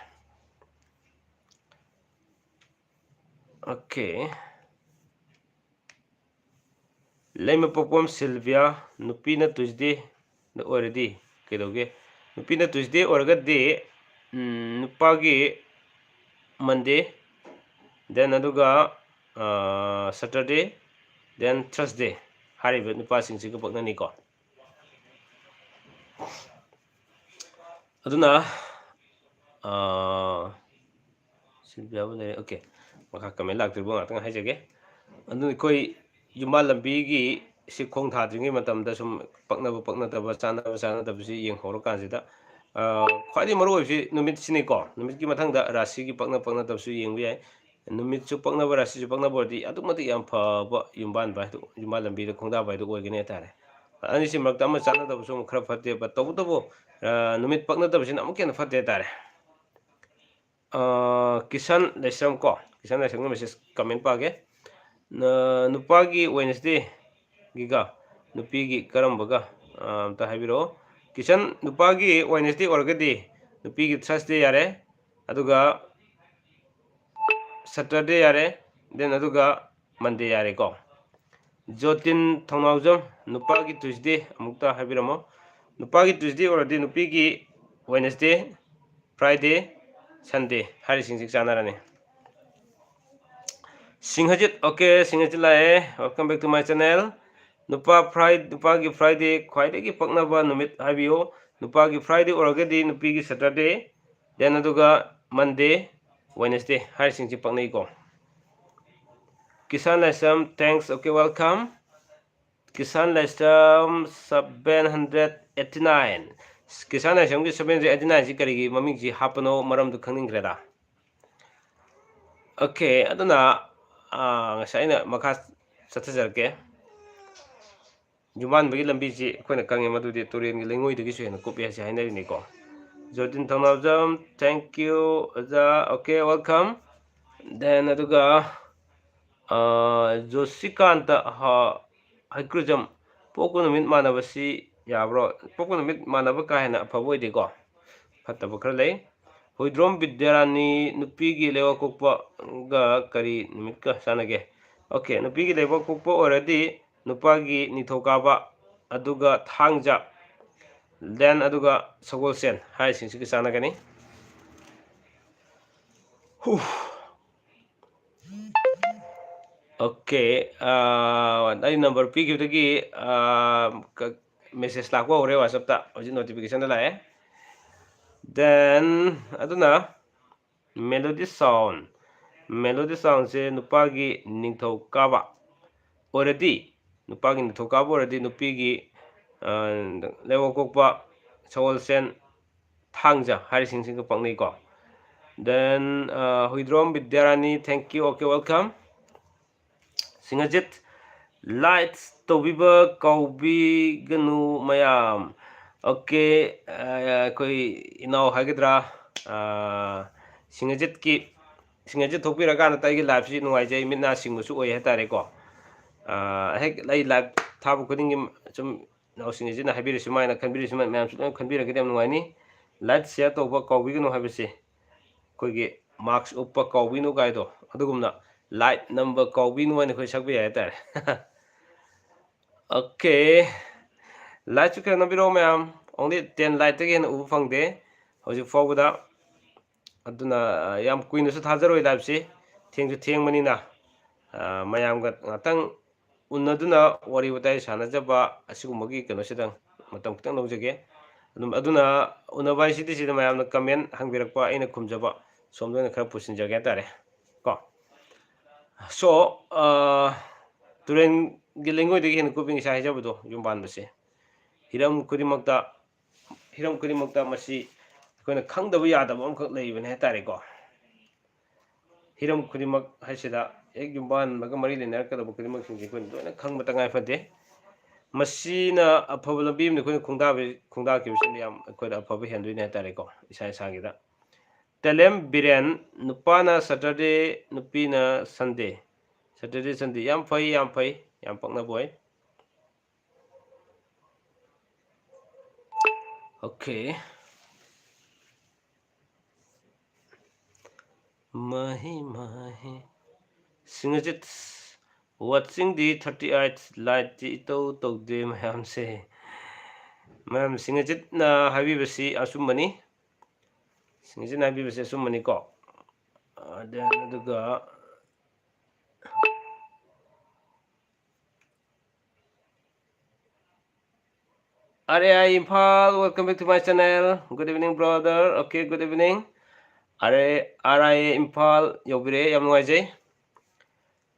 Okay꯫ ꯂꯩꯃꯄꯣꯛꯄꯝ ꯁꯤꯜꯚꯤꯌꯥ, ꯅꯨꯄꯤꯅ Tuesday ꯑꯣꯏꯔꯗꯤ ꯀꯩꯗꯧꯒꯦ? ꯅꯨꯄꯤꯅ Tuesday ꯑꯣꯏꯔꯒꯗꯤ, ꯎꯝ, ꯅꯨꯄꯥꯒꯤ Monday, then ꯑꯗꯨꯒ, ꯑ, Saturday, then Thursday ꯍꯥꯏꯔꯤꯕ ꯅꯨꯄꯥꯁꯤꯡꯁꯤꯒ ꯄꯛꯅꯅꯤꯀꯣ꯫ ꯑꯗꯨꯅ, ꯑ, ꯁꯤꯜꯚꯤꯌꯥꯕꯨ ꯂꯩꯔꯦ꯫ Okay꯫ ꯃꯈꯥ comment ꯂꯥꯛꯇ꯭ꯔꯤꯕ ꯉꯥꯛꯇꯪ ꯍꯥꯏꯖꯒꯦ꯫ ꯑꯗꯨ ꯑꯩꯈꯣꯏ ꯌꯨꯝꯕꯥꯜ ꯂꯝꯕꯤꯒꯤ ꯁꯤ ꯈꯣꯡ ꯊꯥꯗ꯭ꯔꯤꯉꯩ ꯃꯇꯝꯗ ꯁꯨꯝ ꯄꯛꯅꯕ ꯄꯛꯅꯗꯕ, ꯆꯥꯟꯅꯕ ꯆꯥꯟꯅꯗꯕꯁꯤ ꯌꯦꯡꯍꯧꯔꯀꯥꯟꯁꯤꯗ, ꯑ, ꯈ꯭ꯋꯥꯏꯗꯒꯤ ꯃꯔꯨ ꯑꯣꯏꯕꯁꯤ ꯅꯨꯃꯤꯠꯁꯤꯅꯤꯀꯣ꯫ ꯅꯨꯃꯤꯠꯀꯤ ꯃꯊꯪꯗ ꯔꯥꯁꯤꯒꯤ ꯄꯛꯅ ꯄꯛꯅꯗꯕꯁꯨ ꯌꯦꯡꯕ ꯌꯥꯏ꯫ ꯅꯨꯃꯤꯠꯁꯨ ꯄꯛꯅꯕ, ꯔꯥꯁꯤꯁꯨ ꯄꯛꯅꯕ ꯑꯣꯏꯔꯗꯤ ꯑꯗꯨꯛꯀꯤ ꯃꯇꯤꯛ ꯌꯥꯝ ꯐꯕ ꯌꯨꯝꯕꯥꯟꯕ ꯍꯥꯏꯗꯨ, ꯌꯨꯝꯕꯥꯜ ꯂꯝꯕꯤꯗ ꯈꯣꯡꯗꯥꯕ ꯍꯥꯏꯗꯨ ꯑꯣꯏꯒꯅꯤ ꯍꯥꯏꯇꯥꯔꯦ꯫ ꯑꯅꯤꯁꯤ ꯃꯔꯛꯇ ꯑꯃ ꯆꯥꯟꯅꯗꯕꯁꯨ ꯑꯃꯨꯛ ꯈꯔ ꯐꯠꯇꯦ, but ꯇꯧꯕꯇꯕꯨ, ꯑ, ꯅꯨꯃꯤꯠ ꯄꯛꯅꯗꯕꯁꯤꯅ ꯑꯃꯨꯛꯀ ꯍꯦꯟꯅ ꯐꯠꯇꯦ ꯍꯥꯏꯇꯥꯔꯦ꯫ ꯑ, ꯀꯤꯁꯟ ꯂꯩꯁ꯭ꯔꯝ ꯀꯣ, ꯀꯤꯁꯟ ꯂꯩꯁ꯭ꯔꯝꯒꯤ message comment ꯄꯥꯒꯦ꯫ ꯅ-, ꯅꯨꯄꯥꯒꯤ Wednesday ꯒꯤꯒ ꯅꯨꯄꯤꯒꯤ ꯀꯔꯝꯕꯒ, ꯑ, ꯑꯝꯇ ꯍꯥꯏꯕꯤꯔꯛꯑꯣ꯫ ꯀꯤꯁꯟ, ꯅꯨꯄꯥꯒꯤ Wednesday ꯑꯣꯏꯔꯒꯗꯤ ꯅꯨꯄꯤꯒꯤ Thursday ꯌꯥꯔꯦ, ꯑꯗꯨꯒ Saturday ꯌꯥꯔꯦ, then ꯑꯗꯨꯒ Monday ꯌꯥꯔꯦꯀꯣ꯫ ꯖꯣꯇꯤꯟ ꯊꯧꯅꯥꯎꯖꯝ, ꯅꯨꯄꯥꯒꯤ Tuesday ꯑꯃꯨꯛꯇ ꯍꯥꯏꯕꯤꯔꯝꯃꯣ꯫ ꯅꯨꯄꯥꯒꯤ Tuesday ꯑꯣꯏꯔꯗꯤ ꯅꯨꯄꯤꯒꯤ Wednesday, Friday, Sunday ꯍꯥꯏꯔꯤꯁꯤꯡꯁꯤ ꯆꯥꯟꯅꯔꯅꯤ꯫ ꯁꯤꯡꯍꯖꯤꯠ, okay, ꯁꯤꯡꯍꯖꯤꯠ ꯂꯥꯛꯑꯦ꯫ Welcome back to my channel꯫ ꯅꯨꯄꯥ Fri-, ꯅꯨꯄꯥꯒꯤ Friday ꯈ꯭ꯋꯥꯏꯗꯒꯤ ꯄꯛꯅꯕ ꯅꯨꯃꯤꯠ ꯍꯥꯏꯕꯤꯌꯨ꯫ ꯅꯨꯄꯥꯒꯤ Friday ꯑꯣꯏꯔꯒꯗꯤ ꯅꯨꯄꯤꯒꯤ Saturday, then ꯑꯗꯨꯒ Monday, Wednesday ꯍꯥꯏꯔꯤꯁꯤꯡꯁꯤ ꯄꯛꯅꯩꯀꯣ꯫ Kishan Laisam, thanks, okay, welcome. Kishan Laisam seven hundred eighty nine. Kishan Laisamꯒꯤ seven hundred eighty nine ꯁꯤ ꯀꯔꯤꯒꯤ ꯃꯃꯤꯡꯁꯤ ꯍꯥꯞꯄꯅꯣ, ꯃꯔꯝꯗꯨ ꯈꯪꯅꯤꯡꯈ꯭ꯔꯦꯗ꯫ Okay, ꯑꯗꯨꯅ, ꯑꯥ, ꯉꯁꯥꯏ ꯑꯩꯅ ꯃꯈꯥ ꯆꯠꯊꯖꯔꯛꯀꯦ꯫ ꯌꯨꯝꯕꯥꯟꯕꯒꯤ ꯂꯝꯕꯤꯁꯤ ꯑꯩꯈꯣꯏꯅ ꯈꯪꯉꯦ, ꯃꯗꯨꯗꯤ ꯇꯨꯔꯦꯜꯒꯤ ꯂꯩꯉꯣꯏꯗꯒꯤꯁꯨ ꯍꯦꯟꯅ ꯀꯨꯞꯄꯦ ꯍꯥꯏꯁꯦ ꯍꯥꯏꯅꯔꯤꯅꯤꯀꯣ꯫ ꯖꯣꯇꯤꯟ ꯊꯧꯅꯥꯎꯖꯝ, thank you, ꯑꯣꯖꯥ, okay, welcome. Then ꯑꯗꯨꯒ, ꯑꯥ, ꯖꯣꯁꯤꯀꯥꯟꯇ ꯍ-, ꯍꯩꯀ꯭ꯔꯨꯖꯝ, ꯄꯣꯛꯄ ꯅꯨꯃꯤꯠ ꯃꯥꯟꯅꯕꯁꯤ ꯌꯥꯕ꯭ꯔꯣ? ꯄꯣꯛꯄ ꯅꯨꯃꯤꯠ ꯃꯥꯟꯅꯕ ꯀꯥ ꯍꯦꯟꯅ ꯑꯐꯕ ꯑꯣꯏꯗꯦꯀꯣ, ꯐꯠꯇꯕ ꯈꯔ ꯂꯩ꯫ ꯍꯨꯏꯗ꯭ꯔꯣꯝ ꯕꯤꯗ꯭ꯌꯥꯔꯥꯅꯤ, ꯅꯨꯄꯤꯒꯤ ꯂꯩꯕꯥꯛ ꯄꯣꯛꯄꯒ ꯀꯔꯤ ꯅꯨꯃꯤꯠꯀ ꯆꯥꯟꯅꯒꯦ? Okay, ꯅꯨꯄꯤꯒꯤ ꯂꯩꯕꯥꯛ ꯄꯣꯛꯄ ꯑꯣꯏꯔꯗꯤ ꯅꯨꯄꯥꯒꯤ ꯅꯤꯡꯊꯧꯀꯥꯕ, ꯑꯗꯨꯒ ꯊꯥꯡꯖ, then ꯑꯗꯨꯒ ꯁꯒꯣꯜꯁꯦꯟ ꯍꯥꯏꯔꯤꯁꯤꯡꯁꯤꯒ ꯆꯥꯟꯅꯒꯅꯤ꯫ ꯍꯨ꯫ Okay, ꯑꯥ, ꯑꯩ number ꯄꯤꯈꯤꯕꯗꯒꯤ, ꯑꯥ, ꯀ-, message ꯂꯥꯛꯄ ꯍꯧꯔꯦ WhatsApp-ꯇ, ꯍꯧꯖꯤꯛ notification-ꯗ ꯂꯥꯛꯑꯦ꯫ Then ꯑꯗꯨꯅ melody sound, melody sound-ꯁꯦ ꯅꯨꯄꯥꯒꯤ ꯅꯤꯡꯊꯧꯀꯥꯕ ꯑꯣꯏꯔꯗꯤ, ꯅꯨꯄꯥꯒꯤ ꯅꯤꯡꯊꯧꯀꯥꯕ ꯑꯣꯏꯔꯗꯤ ꯅꯨꯄꯤꯒꯤ, ꯑꯥ, ꯂꯩꯕꯥꯛ ꯄꯣꯛꯄ, ꯁꯒꯣꯜꯁꯦꯟ, ꯊꯥꯡꯖ ꯍꯥꯏꯔꯤꯁꯤꯡꯁꯤꯒ ꯄꯛꯅꯩꯀꯣ꯫ Then, ah, Huidrom Bidyarani, thank you, okay, welcome꯫ ꯁꯤꯡꯍꯖꯤꯠ, like ꯇꯧꯕꯤꯕ ꯀꯥꯎꯕꯤꯒꯅꯨ ꯃꯌꯥꯝ꯫ Okay, ꯑꯥ, ꯑꯩꯈꯣꯏ ꯏꯅꯥꯎ ꯍꯥꯏꯒꯗ꯭ꯔꯥ, ꯑꯥ, ꯁꯤꯡꯍꯖꯤꯠꯀꯤ, ꯁꯤꯡꯍꯖꯤꯠ ꯊꯣꯛꯄꯤꯔꯀꯥꯟꯗ ꯑꯩꯒꯤ live-ꯁꯤ ꯅꯨꯡꯉꯥꯏꯖꯩ, ꯃꯤꯠ ꯅꯥ ꯁꯤꯡꯕꯁꯨ ꯑꯣꯏ ꯍꯥꯏꯇꯥꯔꯦꯀꯣ꯫ ꯑꯥ, ꯍꯦꯛ ꯑꯩ live ꯊꯥꯕ ꯈꯨꯗꯤꯡꯒꯤ ꯁꯨꯝ ꯏꯅꯥꯎꯁꯤꯡ ꯑꯁꯤꯅ ꯍꯥꯏꯕꯤꯔꯤꯁꯤ, ꯃꯥꯏꯅ ꯈꯟꯕꯤꯔꯤꯁꯤ, ꯃꯌꯥꯝꯁꯨ ꯂꯣꯏꯅ ꯈꯟꯕꯤꯔꯒꯗꯤ ꯌꯥꯝ ꯅꯨꯡꯉꯥꯏꯅꯤ꯫ Like, share ꯇꯧꯕ ꯀꯥꯎꯕꯤꯒꯅꯨ ꯍꯥꯏꯕꯁꯦ, ꯑꯩꯈꯣꯏꯒꯤ mask ꯎꯞꯄ ꯀꯥꯎꯕꯤꯅꯨ ꯀꯥꯏꯗꯣ, ꯑꯗꯨꯒꯨꯝꯅ like ꯅꯝꯕ ꯀꯥꯎꯕꯤꯅꯨ ꯍꯥꯏꯅ ꯑꯩꯈꯣꯏ ꯁꯛꯄ ꯌꯥꯏ ꯍꯥꯏꯇꯥꯔꯦ꯫ Okay, like-ꯁꯨ ꯈꯔ ꯅꯝꯕꯤꯔꯛꯑꯣ ꯃꯌꯥꯝ, only ten like-ꯇꯒꯤ ꯍꯦꯟꯅ ꯎꯕ ꯐꯪꯗꯦ ꯍꯧꯖꯤꯛ ꯐꯥꯎꯕꯗ꯫ ꯑꯗꯨꯅ, ꯑ, ꯌꯥꯝ ꯀꯨꯏꯅꯁꯨ ꯊꯥꯖꯔꯣꯏ live-ꯁꯤ, ꯊꯦꯡꯁꯨ ꯊꯦꯡꯕꯅꯤꯅ, ꯑ, ꯃꯌꯥꯝꯒ ꯉꯥꯛꯇꯪ ꯎꯅꯗꯨꯅ ꯋꯥꯔꯤ ꯋꯥꯇꯥꯏ ꯁꯥꯟꯅꯖꯕ ꯑꯁꯤꯒꯨꯝꯕꯒꯤ ꯀꯩꯅꯣꯁꯤꯗꯪ ꯃꯇꯝ ꯈꯤꯇꯪ ꯂꯧꯖꯒꯦ꯫ ꯑꯗꯨꯝ, ꯑꯗꯨꯅ ꯎꯅꯕ ꯍꯥꯏꯁꯤꯗꯤ ꯁꯤꯗ ꯃꯌꯥꯝꯅ comment ꯍꯪꯕꯤꯔꯛꯄ, ꯑꯩꯅ ꯈꯨꯝꯖꯕ, ꯁꯣꯝꯗ ꯑꯣꯏꯅ ꯈꯔ ꯄꯨꯁꯤꯟꯖꯒꯦ ꯍꯥꯏꯇꯥꯔꯦ ꯀꯣ꯫ So, ꯇꯨꯔꯦꯟꯒꯤ ꯂꯩꯉꯣꯏꯗꯒꯤ ꯍꯦꯟꯅ ꯀꯨꯞꯄꯤ ꯉꯁꯥꯏ ꯍꯥꯏꯖꯕꯗꯣ, ꯌꯨꯝ ꯄꯥꯟꯕꯁꯦ꯫ ꯍꯤꯔꯝ ꯈꯨꯗꯤꯡꯃꯛꯇ, ꯍꯤꯔꯝ ꯈꯨꯗꯤꯡꯃꯛꯇ ꯃꯁꯤ ꯑꯩꯈꯣꯏꯅ ꯈꯪꯗꯕ ꯌꯥꯗꯕ ꯑꯃꯈꯛ ꯂꯩꯕꯅꯦ ꯍꯥꯏꯇꯥꯔꯦꯀꯣ꯫ ꯍꯤꯔꯝ ꯈꯨꯗꯤꯡꯃꯛ ꯍꯥꯏꯁꯤꯗ ꯍꯦꯛ ꯌꯨꯝꯕꯥꯟꯕꯒ ꯃꯔꯤ ꯂꯩꯅꯔꯛꯀꯗꯕ ꯈꯨꯗꯤꯡꯃꯛꯁꯤꯡꯁꯦ ꯑꯩꯈꯣꯏꯅ ꯂꯣꯏꯅ ꯈꯪꯕ ꯇꯉꯥꯏ ꯐꯗꯦ꯫ ꯃꯁꯤꯅ ꯑꯐꯕ ꯂꯝꯕꯤ ꯑꯃꯗ ꯑꯩꯈꯣꯏꯅ ꯈꯣꯡꯗꯥꯕ-, ꯈꯣꯡꯗꯥꯈꯤꯕꯁꯤꯅ ꯌꯥꯝ ꯑꯩꯈꯣꯏꯗ ꯑꯐꯕ ꯍꯦꯟꯗꯣꯏꯅꯦ ꯍꯥꯏꯇꯥꯔꯦꯀꯣ, ꯏꯁꯥ ꯏꯁꯥꯒꯤꯗ꯫ ꯇꯦꯂꯦꯝ ꯕꯤꯔꯦꯟ, ꯅꯨꯄꯥꯅ Saturday, ꯅꯨꯄꯤꯅ Sunday꯫ Saturday, Sunday꯫ ꯌꯥꯝ ꯐꯩ, ꯌꯥꯝ ꯐꯩ, ꯌꯥꯝ ꯄꯛꯅꯕ ꯑꯣꯏ꯫ Okay꯫ ꯃꯍꯤ ꯃꯍꯤ꯫ ꯁꯤꯡꯉꯖꯤꯠ, watching ꯗꯤ thirty eight, like ꯇꯤ ꯏꯇꯧ ꯇꯧꯗꯦ ꯃꯌꯥꯝꯁꯦ꯫ ꯃꯌꯥꯝ, ꯁꯤꯡꯉꯖꯤꯠꯅ ꯍꯥꯏꯕꯤꯕꯁꯤ ꯑꯆꯨꯝꯕꯅꯤ꯫ ꯁꯤꯡꯉꯖꯤꯠꯅ ꯍꯥꯏꯕꯤꯕꯁꯤ ꯑꯆꯨꯝꯕꯅꯤꯀꯣ꯫ ꯑꯗ-, ꯑꯗꯨꯒ R A I Imphal, welcome back to my channel. Good evening, brother. Okay, good evening. R A, R I A Imphal ꯌꯧꯕꯤꯔꯛꯑꯦ, ꯌꯥꯝ ꯅꯨꯡꯉꯥꯏꯖꯩ꯫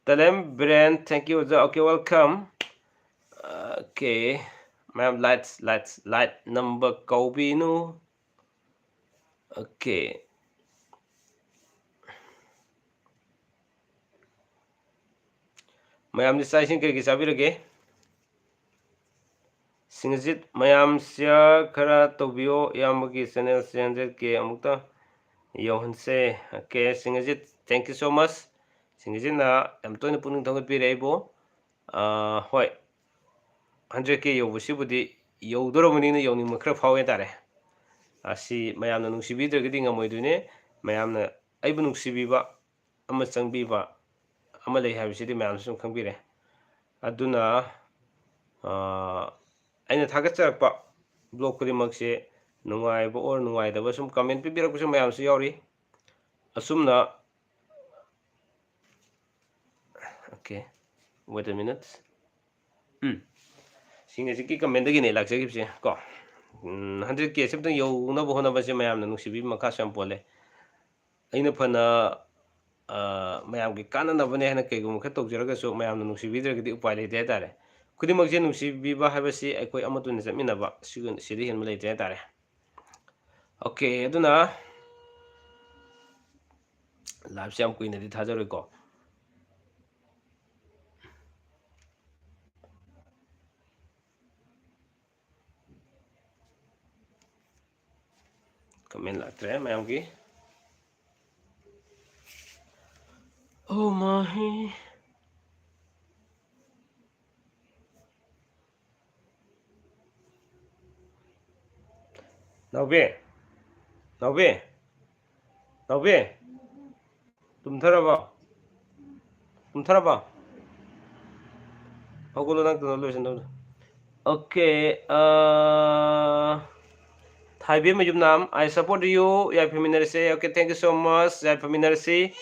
ꯇꯦꯂꯦꯝ ꯕꯤꯔꯦꯟ, thank you, ꯑꯣꯖꯥ꯫ Okay, welcome. Okay, ꯃꯌꯥꯝ, like, like, like ꯅꯝꯕ ꯀꯥꯎꯕꯤꯅꯨ꯫ Okay꯫ ꯃꯌꯥꯝꯗꯤ ꯆꯥꯛ ꯏꯁꯤꯡ ꯀꯔꯤ ꯀꯔꯤ ꯆꯥꯕꯤꯔꯒꯦ? ꯁꯤꯡꯉꯖꯤꯠ, ꯃꯌꯥꯝ share ꯈꯔ ꯇꯧꯕꯤꯌꯣ, ꯏꯌꯥꯝꯕꯒꯤ channel three hundred K ꯑꯃꯨꯛꯇ ꯌꯧꯍꯟꯁꯦ꯫ Okay, ꯁꯤꯡꯉꯖꯤꯠ, thank you so much꯫ ꯁꯤꯡꯉꯖꯤꯠꯅ ꯌꯥꯝ ꯇꯣꯏꯅ ꯄꯨꯛꯅꯤꯡ ꯊꯧꯒꯠꯄꯤꯔꯦ ꯑꯩꯕꯨ꯫ ꯑꯥ, ꯍꯣꯏ, hundred K ꯌꯧꯕꯁꯤꯕꯨꯗꯤ ꯌꯧꯗꯣꯔꯕꯅꯤꯅ ꯌꯧꯅꯤꯡꯕ ꯈꯔ ꯐꯥꯎꯋꯦ ꯍꯥꯏꯇꯥꯔꯦ꯫ ꯑꯁꯤ ꯃꯌꯥꯝꯅ ꯅꯨꯡꯁꯤꯕꯤꯗ꯭ꯔꯒꯗꯤ ꯉꯝꯃꯣꯏꯗꯣꯏꯅꯦ꯫ ꯃꯌꯥꯝꯅ ꯑꯩꯕꯨ ꯅꯨꯡꯁꯤꯕꯤꯕ ꯑꯃ ꯆꯪꯕꯤꯕ ꯑꯃ ꯂꯩ ꯍꯥꯏꯕꯁꯤꯗꯤ ꯃꯌꯥꯝꯁꯨ ꯁꯨꯝ ꯈꯪꯕꯤꯔꯦ꯫ ꯑꯗꯨꯅ, ꯑꯥ, ꯑꯩꯅ ꯊꯥꯒꯠꯆꯔꯛꯄ vlog ꯈꯨꯗꯤꯡꯃꯛꯁꯦ ꯅꯨꯡꯉꯥꯏꯕ or ꯅꯨꯡꯉꯥꯏꯇꯕ ꯁꯨꯝ comment ꯄꯤꯕꯤꯔꯛꯄꯁꯨ ꯃꯌꯥꯝꯁꯨ ꯌꯥꯎꯔꯤ꯫ ꯑꯁꯨꯝꯅ, okay, wait a minute꯫ Um. ꯁꯤꯡꯉꯖꯤꯠꯀꯤ comment ꯗꯒꯤꯅꯦ ꯂꯥꯛꯆꯈꯤꯕꯁꯦ ꯀꯣ꯫ ꯎꯝ, hundred K ꯁꯤ ꯑꯝꯇꯪ ꯌꯧꯅꯕ ꯍꯣꯠꯅꯕꯁꯦ ꯃꯌꯥꯝꯅ ꯅꯨꯡꯁꯤꯕꯤꯕ ꯃꯈꯥꯁꯨ ꯌꯥꯝ ꯄꯣꯜꯂꯦ꯫ ꯑꯩꯅ ꯐꯅ ꯃꯌꯥꯝꯒꯤ ꯀꯥꯟꯅꯅꯕꯅꯦ ꯍꯥꯏꯅ ꯀꯩꯒꯨꯝꯕ ꯈꯔ ꯇꯧꯖꯔꯒꯁꯨ, ꯃꯌꯥꯝꯅ ꯅꯨꯡꯁꯤꯕꯤꯗ꯭ꯔꯒꯗꯤ ꯎꯄꯥꯏ ꯂꯩꯇꯦ ꯍꯥꯏꯇꯥꯔꯦ꯫ ꯈꯨꯗꯤꯡꯃꯛꯁꯦ ꯅꯨꯡꯁꯤꯕꯤꯕ ꯍꯥꯏꯕꯁꯤ ꯑꯩꯈꯣꯏ ꯑꯃꯠꯇ ꯑꯣꯏꯅ ꯆꯠꯃꯤꯟꯅꯕ, ꯁꯤꯒ-, ꯁꯤꯗ ꯍꯦꯟꯕ ꯂꯩꯇ꯭ꯔꯦ ꯍꯥꯏꯇꯥꯔꯦ꯫ ꯑꯣꯀꯦ, ꯑꯗꯨꯅ ꯂꯥꯏꯞꯁꯦ ꯌꯥꯝ ꯀꯨꯏꯅꯗꯤ ꯊꯥꯖꯔꯣꯏꯀꯣ꯫ ꯀꯃꯦꯟ ꯂꯥꯛꯇ꯭ꯔꯦ ꯃꯌꯥꯝꯒꯤ꯫ Oh my. ꯅꯥꯎꯕꯤ, ꯅꯥꯎꯕꯤ, ꯅꯥꯎꯕꯤ, ꯇꯨꯝꯊꯔꯕꯣ? ꯇꯨꯝꯊꯔꯕꯣ? ꯍꯧꯒꯠꯂꯣ, ꯅꯪ ꯀꯩꯅꯣ ꯂꯣꯏꯁꯤꯟꯗꯧꯗꯣ꯫ ꯑꯣꯀꯦ, ꯑ, Thaibem Mayumnam, I support you, ꯌꯥꯏꯐꯃꯤꯟꯅꯔꯁꯦ꯫ Okay, thank you so much, ꯌꯥꯏꯐꯃꯤꯟꯅꯔꯁꯤ꯫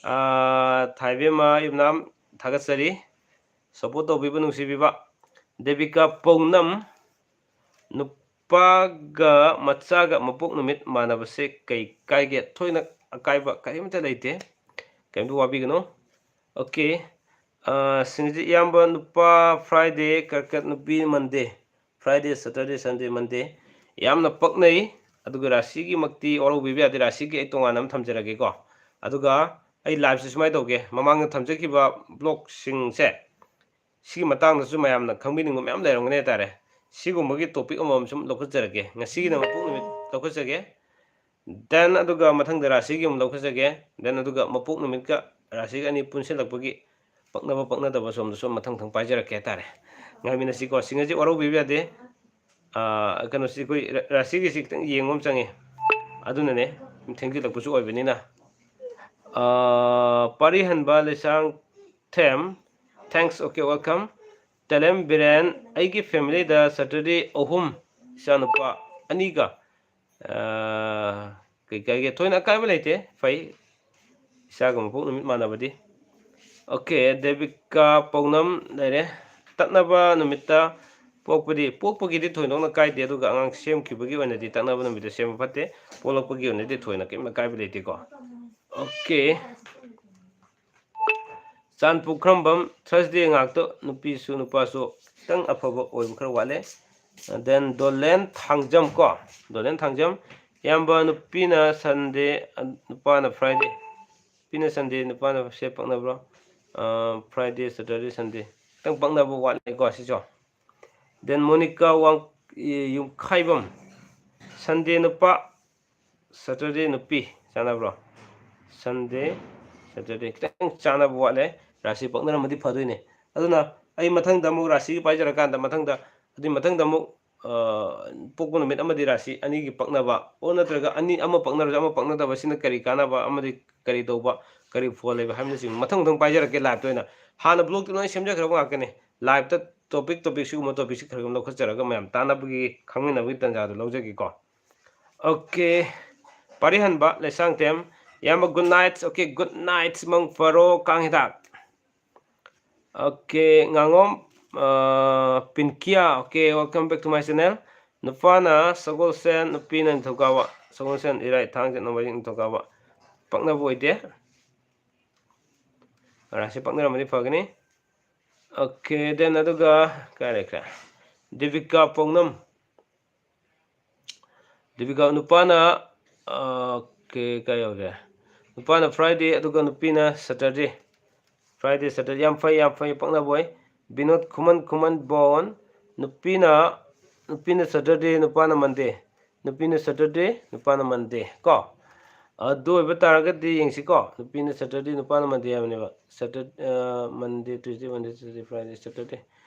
ꯑ, ꯊꯥꯏꯕꯦꯝꯃ ꯌꯨꯝꯅꯥꯝ, ꯊꯥꯒꯠꯆꯔꯤ꯫ ꯁꯞꯄꯣꯔꯠ ꯇꯧꯕꯤꯕ, ꯅꯨꯡꯁꯤꯕꯤꯕ꯫ ꯗꯦꯕꯤꯀꯥ ꯄꯧꯅꯝ, ꯅꯨꯄꯥꯒ ꯃꯆꯥꯒ ꯃꯄꯣꯛ ꯅꯨꯃꯤꯠ ꯃꯥꯟꯅꯕꯁꯦ ꯀꯩ ꯀꯥꯏꯒꯦ? ꯊꯣꯏꯅ ꯑꯀꯥꯏꯕ ꯀꯔꯤꯝꯇ ꯂꯩꯇꯦ, ꯀꯔꯤꯝꯇ ꯋꯥꯕꯤꯒꯅꯨ꯫ ꯑꯣꯀꯦ, ꯑ, ꯁꯤꯡꯖꯤꯠ ꯏꯌꯥꯝꯕ, ꯅꯨꯄꯥ Friday, ꯀꯔꯀꯠ ꯅꯨꯄꯤ Monday, Friday, Saturday, Sunday, Monday꯫ ꯌꯥꯝꯅ ꯄꯛꯅꯩ꯫ ꯑꯗꯨꯒ ꯔꯥꯁꯤꯒꯤꯃꯛꯇꯤ ꯋꯥꯔꯧꯕꯤꯕ ꯌꯥꯗꯦ, ꯔꯥꯁꯤꯒꯤ ꯑꯩ ꯇꯣꯉꯥꯟꯅ ꯑꯃ ꯊꯝꯖꯔꯒꯦꯀꯣ꯫ ꯑꯗꯨꯒ ꯑꯩ ꯂꯥꯏꯞꯁꯦ ꯁꯨꯃꯥꯏꯅ ꯇꯧꯒꯦ, ꯃꯃꯥꯡꯗ ꯊꯝꯖꯈꯤꯕ ꯕ꯭ꯂꯣꯛꯁꯤꯡꯁꯦ, ꯁꯤꯒꯤ ꯃꯇꯥꯡꯗꯁꯨ ꯃꯌꯥꯝꯅ ꯈꯪꯕꯤꯅꯤꯡꯕ ꯃꯌꯥꯝ ꯂꯩꯔꯝꯒꯅꯤ ꯍꯥꯏꯇꯥꯔꯦ꯫ ꯁꯤꯒꯨꯝꯕꯒꯤ ꯇꯣꯄꯤꯛ ꯑꯃꯃꯝ ꯁꯨꯝ ꯂꯧꯈꯠꯆꯔꯛꯀꯦ꯫ ꯉꯁꯤꯒꯤꯅ ꯃꯄꯣꯛ ꯅꯨꯃꯤꯠ ꯂꯧꯈꯠꯆꯒꯦ, then ꯑꯗꯨꯒ ꯃꯊꯪꯗ ꯔꯥꯁꯤꯒꯤ ꯑꯃꯨꯛ ꯂꯧꯈꯠꯆꯒꯦ, then ꯑꯗꯨꯒ ꯃꯄꯣꯛ ꯅꯨꯃꯤꯠꯀ ꯔꯥꯁꯤꯒ ꯑꯅꯤ ꯄꯨꯟꯁꯤꯜꯂꯛꯄꯒꯤ ꯄꯛꯅꯕ ꯄꯛꯅꯗꯕ ꯁꯣꯝꯗꯁꯨ ꯃꯊꯪ ꯃꯊꯪ ꯄꯥꯏꯖꯔꯛꯀꯦ ꯍꯥꯏꯇꯥꯔꯦ꯫ ꯉꯥꯏꯃꯤꯟꯅꯁꯤꯀꯣ, ꯁꯤꯡ ꯑꯁꯤ ꯋꯥꯔꯧꯕꯤꯕ ꯌꯥꯗꯦ꯫ ꯑꯥ, ꯀꯩꯅꯣꯁꯤ ꯑꯩꯈꯣꯏ ꯔ-, ꯔꯥꯁꯤꯒꯤꯁꯤ ꯈꯤꯇꯪ ꯌꯦꯡꯕ ꯑꯃ ꯆꯪꯉꯤ, ꯑꯗꯨꯅꯅꯦ, ꯊꯦꯡꯖꯤꯜꯂꯛꯄꯁꯨ ꯑꯣꯏꯕꯅꯤꯅ꯫ ꯑꯥ, ꯄꯥꯔꯤꯍꯟꯕ Leishangthem, thanks, okay, welcome꯫ ꯇꯦꯂꯦꯝ Biren, ꯑꯩꯒꯤ ꯐꯦꯃꯤꯂꯤꯗ ꯁꯇꯔꯗꯦ ꯑꯍꯨꯝ, ꯏꯆꯥꯅꯨꯄꯥ ꯑꯅꯤꯒ, ꯑꯥ, ꯀꯩ ꯀꯥꯏꯒꯦ? ꯊꯣꯏꯅ ꯑꯀꯥꯏꯕ ꯂꯩꯇꯦ, ꯐꯩ꯫ ꯏꯆꯥꯒ ꯃꯄꯣꯛ ꯅꯨꯃꯤꯠ ꯃꯥꯟꯅꯕꯗꯤ꯫ ꯑꯣꯀꯦ, ꯗꯦꯕꯤꯀꯥ ꯄꯧꯅꯝ ꯂꯩꯔꯦ꯫ ꯇꯠꯅꯕ ꯅꯨꯃꯤꯠꯇ ꯄꯣꯛꯄꯗꯤ, ꯄꯣꯛꯄꯒꯤꯗꯤ ꯊꯣꯏꯗꯣꯛꯅ ꯀꯥꯏꯗꯦ, ꯑꯗꯨꯒ ꯑꯉꯥꯡ ꯁꯦꯝꯈꯤꯕꯒꯤ ꯑꯣꯏꯅꯗꯤ ꯇꯠꯅꯕ ꯅꯨꯃꯤꯠꯇ ꯁꯦꯝꯕ ꯐꯠꯇꯦ꯫ ꯄꯣꯛꯂꯛꯄꯒꯤ ꯑꯣꯏꯅꯗꯤ ꯊꯣꯏꯅ ꯀꯔꯤꯝ ꯑꯀꯥꯏꯕ ꯂꯩꯇꯦꯀꯣ꯫ ꯑꯣꯀꯦ, ꯆꯥꯟ ꯄꯨꯈ꯭ꯔꯝꯕꯝ, Thursday ꯉꯥꯛꯇ ꯅꯨꯄꯤꯁꯨ ꯅꯨꯄꯥꯁꯨ ꯈꯤꯇꯪ ꯑꯐꯕ ꯑꯣꯏꯕ ꯈꯔ ꯋꯥꯠꯂꯦ꯫ Then ꯗꯣꯂꯦꯟ ꯊꯥꯡꯖꯝ ꯀꯣ, ꯗꯣꯂꯦꯟ ꯊꯥꯡꯖꯝ, ꯏꯌꯥꯝꯕ ꯅꯨꯄꯤꯅ Sunday, ꯅꯨꯄꯥꯅ Friday꯫ ꯅꯨꯄꯤꯅ Sunday, ꯅꯨꯄꯥꯅ ꯁꯦ ꯄꯛꯅꯕ꯭ꯔꯣ? ꯑ, Friday, Saturday, Sunday꯫ ꯈꯤꯇꯪ ꯄꯛꯅꯕ ꯋꯥꯠꯂꯦꯀꯣ ꯁꯤꯁꯨ꯫ Then ꯃꯣꯅꯤꯀꯥ ꯋꯥꯡ-, ꯌꯨꯝꯈꯥꯏꯕꯝ, Sunday ꯅꯨꯄꯥ, Saturday ꯅꯨꯄꯤ ꯆꯥꯟꯅꯕ꯭ꯔꯣ? Sunday, Saturday ꯈꯤꯇꯪ ꯆꯥꯟꯅꯕ ꯋꯥꯠꯂꯦ꯫ ꯔꯥꯁꯤ ꯄꯛꯅꯔꯝꯃꯗꯤ ꯐꯗꯣꯏꯅꯦ꯫ ꯑꯗꯨꯅ ꯑꯩ ꯃꯊꯪꯗ ꯑꯃꯨꯛ ꯔꯥꯁꯤꯒꯤ ꯄꯥꯏꯖꯔꯀꯥꯟꯗ ꯃꯊꯪꯗ, ꯑꯗꯨꯏ ꯃꯊꯪꯗ ꯑꯃꯨꯛ, ꯑ, ꯄꯣꯛꯄ ꯅꯨꯃꯤꯠ ꯑꯃꯗꯤ ꯔꯥꯁꯤ ꯑꯅꯤꯒꯤ ꯄꯛꯅꯕ, ꯑꯣ ꯅꯠꯇ꯭ꯔꯒ ꯑꯅꯤ, ꯑꯃ ꯄꯛꯅꯔꯁꯨ ꯑꯃ ꯄꯛꯅꯗꯕ, ꯁꯤꯅ ꯀꯔꯤ ꯀꯥꯟꯅꯕ ꯑꯃꯗꯤ ꯀꯔꯤ ꯇꯧꯕ, ꯀꯔꯤ ꯐꯣꯜ ꯂꯩꯕ ꯍꯥꯏꯕꯅꯆꯤꯡꯕ ꯃꯊꯪ ꯃꯊꯪ ꯄꯥꯏꯖꯔꯛꯀꯦ liveꯇ ꯑꯣꯏꯅ꯫ ꯍꯥꯟꯅ vlogꯇꯤ ꯂꯣꯏ ꯁꯦꯝꯖꯈ꯭ꯔꯕ ꯉꯥꯛꯇꯅꯦ꯫ Liveꯇ topic, topic ꯁꯤꯒꯨꯝꯕ topic ꯁꯤ ꯈꯔ ꯈꯔ ꯂꯧꯈꯠꯆꯔꯒ ꯃꯌꯥꯝ ꯇꯥꯟꯅꯕꯒꯤ, ꯈꯪꯃꯤꯟꯅꯕꯒꯤ ꯇꯥꯟꯖꯥꯗꯣ ꯂꯧꯖꯒꯦꯀꯣ꯫ Okay, ꯄꯥꯔꯤꯍꯟꯕ ꯂꯩꯁꯥꯡꯊꯦꯝ, ꯏꯌꯥꯝꯕ good night꯫ Okay, good night, ꯃꯪ ꯐꯔꯣ, ꯀꯥꯡ ꯍꯤꯗꯥꯛ꯫ Okay, ꯉꯥꯉꯣꯝ, ꯑ, ꯄꯤꯟꯀꯤꯌꯥ, okay, welcome back to my channel꯫ ꯅꯨꯄꯥꯅ ꯁꯒꯣꯜꯁꯦꯟ, ꯅꯨꯄꯤꯅ ꯅꯤꯡꯊꯧꯀꯥꯕ꯫ ꯁꯒꯣꯜꯁꯦꯟ, ꯏꯔꯥꯏ, ꯊꯥꯡꯖ, ꯅꯣꯡꯃꯥꯏꯖꯤꯡ, ꯅꯤꯡꯊꯧꯀꯥꯕ꯫ ꯄꯛꯅꯕ ꯑꯣꯏꯗꯦ꯫ ꯔꯥꯁꯤ ꯄꯛꯅꯔꯝꯃꯗꯤ ꯐꯒꯅꯤ꯫ Okay, then ꯑꯗꯨꯒ ꯀꯥꯏ ꯂꯩꯈ꯭ꯔꯦ? ꯗꯤꯕꯤꯀꯥ ꯄꯣꯡꯅꯝ꯫ ꯗꯤꯕꯤꯀꯥ, ꯅꯨꯄꯥꯅ, ꯑ, okay, ꯀꯥꯏ ꯌꯧꯒꯦ? ꯅꯨꯄꯥꯅ Friday, ꯑꯗꯨꯒ ꯅꯨꯄꯤꯅ Saturday꯫ Friday, Saturday, ꯌꯥꯝ ꯐꯩ, ꯌꯥꯝ ꯐꯩ, ꯄꯛꯅꯕ ꯑꯣꯏ꯫ ꯕꯤꯅꯣꯗ ꯈꯨꯃꯟ, ꯈꯨꯃꯟ ꯕꯣꯟ, ꯅꯨꯄꯤꯅ, ꯅꯨꯄꯤꯅ Saturday, ꯅꯨꯄꯥꯅ Monday꯫ ꯅꯨꯄꯤꯅ Saturday, ꯅꯨꯄꯥꯅ Monday ꯀꯣ꯫ ꯑꯗꯨ ꯑꯣꯏꯕ ꯇꯥꯔꯒꯗꯤ ꯌꯦꯡꯁꯤꯀꯣ, ꯅꯨꯄꯤꯅ Saturday, ꯅꯨꯄꯥꯅ Monday ꯍꯥꯏꯕꯅꯦꯕ꯫ Saturday, ꯑ, Monday, Tuesday, Wednesday, Thursday, Friday, Saturday꯫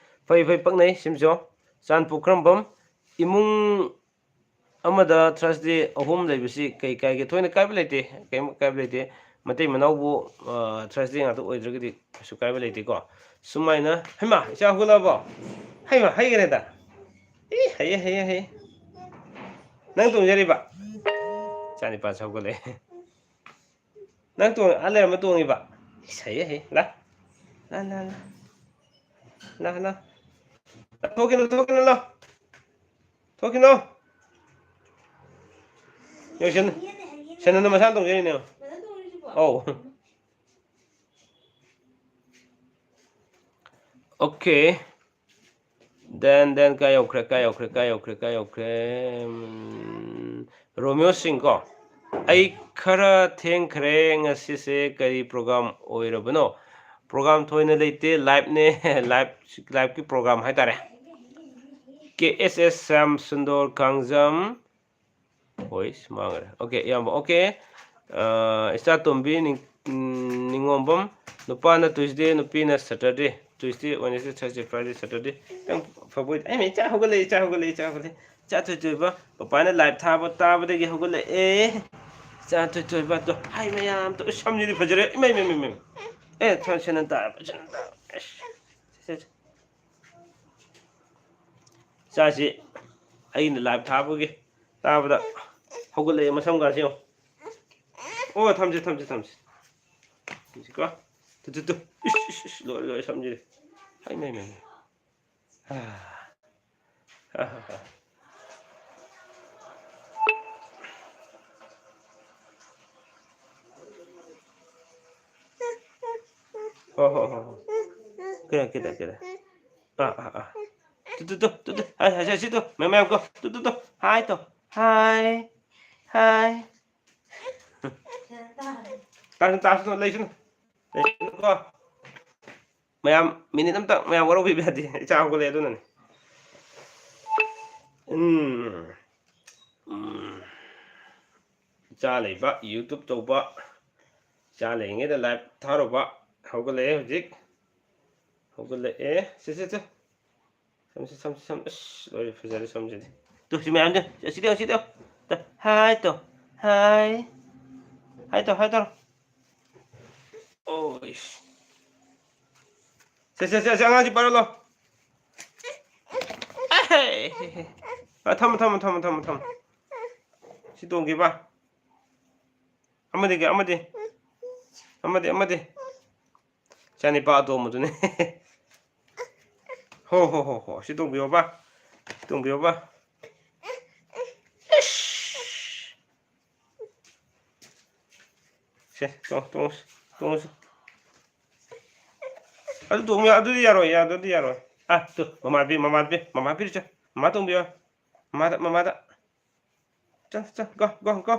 ꯐꯩ, ꯐꯩ, ꯄꯛꯅꯩ, ꯁꯤꯃꯁꯨ꯫ ꯆꯥꯟ ꯄꯨꯈ꯭ꯔꯝꯕꯝ, ꯏꯃꯨꯡ ꯑꯃꯗ Thursday ꯑꯍꯨꯝ ꯂꯩꯕꯁꯤ ꯀꯩ ꯀꯥꯏꯒꯦ? ꯊꯣꯏꯅ ꯀꯥꯏꯕ ꯂꯩꯇꯦ, ꯀꯩꯝ ꯀꯥꯏꯕ ꯂꯩꯇꯦ꯫ ꯃꯇꯩ ꯃꯅꯥꯎꯕꯨ, ꯑ, Thursday ꯉꯥꯛꯇ ꯑꯣꯏꯗ꯭ꯔꯒꯗꯤ ꯀꯩꯁꯨ ꯀꯥꯏꯕ ꯂꯩꯇꯦꯀꯣ꯫ ꯁꯨꯃꯥꯏꯅ, ꯍꯩꯃꯥ, ꯏꯆꯥ ꯍꯧꯒꯠꯂꯛꯑꯕꯣ? ꯍꯩꯃꯥ, ꯍꯩꯈ꯭ꯔꯦꯗ꯫ ꯏ, ꯍꯩꯌꯦ, ꯍꯩꯌꯦ, ꯍꯩꯌꯦ꯫ ꯅꯪ ꯇꯣꯡꯖꯔꯤꯕ? ꯏꯆꯥ ꯅꯤꯄꯥꯁꯨ ꯍꯧꯒꯠꯂꯛꯑꯦ꯫ ꯅꯪ ꯇꯣꯡ-, ꯑꯥ ꯂꯩꯔꯝꯕ ꯇꯣꯡꯉꯤꯕ? ꯏꯁ, ꯍꯩꯌꯦ, ꯍꯩꯌꯦ꯫ ꯂꯥ꯫ ꯂꯥ, ꯂꯥ, ꯂꯥ꯫ ꯂꯥ, ꯂꯥ꯫ ꯊꯣꯛꯈꯤꯅꯨ, ꯊꯣꯛꯈꯤꯅꯨ, ꯂꯥ꯫ ꯊꯣꯛꯈꯤꯅꯨ꯫ ꯌꯦꯡꯉꯨ, ꯁꯦꯟ-, ꯁꯦꯟꯗꯟꯗꯣ ꯃꯁꯥꯅ ꯇꯣꯡꯖꯔꯤꯅꯦ꯫ ꯑꯧ꯫ Okay. Then, then ꯀꯥꯏ ꯌꯧꯈ꯭ꯔꯦ, ꯀꯥꯏ ꯌꯧꯈ꯭ꯔꯦ, ꯀꯥꯏ ꯌꯧꯈ꯭ꯔꯦ, ꯀꯥꯏ ꯌꯧꯈ꯭ꯔꯦ? ꯎꯝ, ꯔꯣꯃꯤꯌꯣ ꯁꯤꯡ ꯀꯣ꯫ "ꯑꯩ ꯈꯔ ꯊꯦꯡꯈ꯭ꯔꯦ, ꯉꯁꯤꯁꯦ ꯀꯔꯤ program ꯑꯣꯏꯔꯕꯅꯣ?" Program ꯊꯣꯏꯅ ꯂꯩꯇꯦ, live ꯅꯦ, live, live ꯀꯤ program ꯍꯥꯏꯇꯥꯔꯦ꯫ ꯀꯦ ꯑꯦꯁ ꯑꯦꯁ ꯁ꯭ꯌꯥꯝ ꯁꯨꯟꯗꯣꯔ ꯀꯥꯡꯖꯝ꯫ ꯍꯣꯏ, ꯃꯥꯡꯈ꯭ꯔꯦ꯫ Okay, ꯏꯌꯥꯝꯕ, okay꯫ ꯑ, ꯏꯆꯥꯇꯣꯝꯕꯤ ꯅꯤꯡ-, ꯎꯝ, ꯅꯤꯉꯣꯝꯕꯝ, ꯅꯨꯄꯥꯅ Tuesday, ꯅꯨꯄꯤꯅ Saturday꯫ Tuesday, Wednesday, Thursday, Friday, Saturday꯫ ꯈꯤꯇꯪ ꯐꯕ ꯑꯣꯏꯗꯤ꯫ ꯑꯩ ꯃ-, ꯏꯆꯥ ꯍꯧꯒꯠꯂꯛꯑꯦ, ꯏꯆꯥ ꯍꯧꯒꯠꯂꯛꯑꯦ, ꯏꯆꯥ ꯍꯧꯒꯠꯂꯛꯑꯦ꯫ ꯏꯆꯥ ꯊꯣꯏꯊꯣꯏꯕ, ꯄꯄꯥꯅ live ꯊꯥꯕ ꯇꯥꯕꯗꯒꯤ ꯍꯧꯒꯠꯂꯛꯑꯦ꯫ ꯏꯆꯥ ꯊꯣꯏꯊꯣꯏꯕ, ꯇꯣ, ꯍꯥꯏ ꯃꯌꯥꯝ, ꯇꯣ, ꯏꯁ, ꯁꯝꯁꯤꯗꯤ ꯐꯖꯔꯦ꯫ ꯏꯃꯥꯏ, ꯏꯃꯥꯏ, ꯏꯃꯥꯏ, ꯏꯃꯥꯏ꯫ ꯑꯦ, ꯊꯣꯏ, ꯁꯦꯟꯗꯟ ꯇꯥꯔꯕ, ꯁꯦꯟꯗꯟ ꯇꯥꯔꯕ꯫ ꯑꯁ, ꯁꯦ, ꯁꯦ, ꯁꯦ꯫ ꯏꯆꯥꯁꯤ ꯑꯩꯅ live ꯊꯥꯕꯒꯤ ꯇꯥꯕꯗ ꯍꯧꯒꯠꯂꯛꯑꯦ ꯃꯁꯝꯒꯁꯦ ꯌꯦꯡꯉꯣ꯫ ꯑꯣ, ꯊꯝꯁꯤ, ꯊꯝꯁꯤ, ꯊꯝꯁꯤ꯫ ꯊꯝꯁꯤꯀꯣ꯫ ꯇꯨ, ꯇꯨ, ꯇꯨ꯫ ꯏꯁ, ꯏꯁ, ꯏꯁ, ꯂꯣꯏꯔꯦ, ꯂꯣꯏꯔꯦ, ꯁꯝꯁꯤꯗꯤ꯫ ꯍꯩ, ꯃꯩ, ꯃꯩ, ꯃꯩ꯫ ꯑꯥ꯫ ꯑꯥ, ꯑꯥ, ꯑꯥ꯫ ꯍꯣ, ꯍꯣ, ꯍꯣ, ꯍꯣ꯫ ꯀꯩꯗꯧ, ꯀꯩꯗꯧ, ꯀꯩꯗꯧ? ꯑꯥ, ꯑꯥ, ꯑꯥ꯫ ꯇꯨ, ꯇꯨ, ꯇꯨ, ꯇꯨ, ꯇꯨ꯫ ꯍꯥꯏ, ꯍꯥꯏ, ꯍꯥꯏ, ꯁꯤ ꯇꯨ꯫ ꯃꯌꯥꯝ, ꯃꯌꯥꯝ ꯀꯣ꯫ ꯇꯨ, ꯇꯨ, ꯇꯨ꯫ ꯍꯥꯏ ꯇꯨ꯫ ꯍꯥꯏ꯫ ꯍꯥꯏ꯫ ꯇꯥꯁꯅꯨ, ꯇꯥꯁꯅꯨ, ꯂꯩꯁꯅꯨ꯫ ꯂꯩꯁꯅꯨꯀꯣ꯫ ꯃꯌꯥꯝ, minute ꯑꯝꯇꯪ ꯃꯌꯥꯝ ꯋꯥꯔꯧꯕꯤꯕ ꯌꯥꯗꯦ꯫ ꯏꯆꯥ ꯍꯧꯒꯠꯂꯛꯑꯦ ꯑꯗꯨꯅꯅꯦ꯫ ꯎꯝ꯫ ꯎꯝ꯫ ꯏꯆꯥ ꯂꯩꯕ, YouTube ꯇꯧꯕ, ꯏꯆꯥ ꯂꯩꯔꯤꯉꯩꯗ live ꯊꯥꯔꯨꯕ, ꯍꯧꯒꯠꯂꯛꯑꯦ ꯍꯧꯖꯤꯛ꯫ ꯍꯧꯒꯠꯂꯛꯑꯦ꯫ ꯁꯦ, ꯁꯦ, ꯁꯦ꯫ ꯁꯝꯁꯤ, ꯁꯝꯁꯤ, ꯁꯝ-, ꯑꯁ, ꯂꯣꯏꯔꯦ, ꯐꯖꯔꯦ ꯁꯝꯁꯤꯗꯤ꯫ ꯇꯨ, ꯁꯤ ꯃꯌꯥꯝꯁꯦ, ꯁꯤ, ꯁꯤꯗ ꯌꯦꯡꯉꯨ, ꯁꯤꯗ ꯌꯦꯡꯉꯨ꯫ ꯇ-, ꯍꯥꯏ ꯇꯧ, ꯍꯥꯏ꯫ ꯍꯥꯏ ꯇꯧ, ꯍꯥꯏ ꯇꯧꯔꯣ꯫ ꯑꯣ, ꯏꯁ꯫ ꯁꯦ, ꯁꯦ, ꯁꯦ, ꯁꯦ, ꯑꯉꯥꯡꯁꯤ ꯄꯥꯏꯔꯣ ꯂꯥꯎ꯫ ꯑꯦ, ꯍꯦ, ꯍꯦ, ꯍꯦ꯫ ꯑ, ꯊꯝꯃꯣ, ꯊꯝꯃꯣ, ꯊꯝꯃꯣ, ꯊꯝꯃꯣ, ꯊꯝꯃꯣ꯫ ꯁꯤ ꯇꯣꯡꯈꯤꯕ꯫ ꯑꯃꯗꯤ ꯀꯩ, ꯑꯃꯗꯤ? ꯑꯃꯗꯤ, ꯑꯃꯗꯤ? ꯏꯆꯥꯅꯤꯄꯥ ꯑꯇꯣꯝꯕꯗꯨꯅꯦ꯫ ꯍꯣ, ꯍꯣ, ꯍꯣ, ꯍꯣ꯫ ꯁꯤ ꯇꯣꯡꯕꯤꯌꯣꯕ꯫ ꯁꯤ ꯇꯣꯡꯕꯤꯌꯣꯕ꯫ ꯏꯁ! ꯁꯦ, ꯇꯣꯡ-, ꯇꯣꯡꯉꯨꯁꯤ, ꯇꯣꯡꯉꯨꯁꯤ꯫ ꯑꯗꯨ ꯇꯣꯡꯕ ꯌꯥ-, ꯑꯗꯨꯗꯤ ꯌꯥꯔꯣꯏ, ꯌꯥ-, ꯑꯗꯨꯗꯤ ꯌꯥꯔꯣꯏ꯫ ꯑ, ꯇꯨ, ꯃꯃꯥ ꯄꯤ-, ꯃꯃꯥ ꯄꯤ-, ꯃꯃꯥ ꯄꯤꯔꯨꯆꯣ꯫ ꯃꯃꯥ ꯇꯣꯡꯕꯤꯌꯣ꯫ ꯃꯃꯥꯗ, ꯃꯃꯥꯗ꯫ ꯆꯣ, ꯆꯣ, go, go, go꯫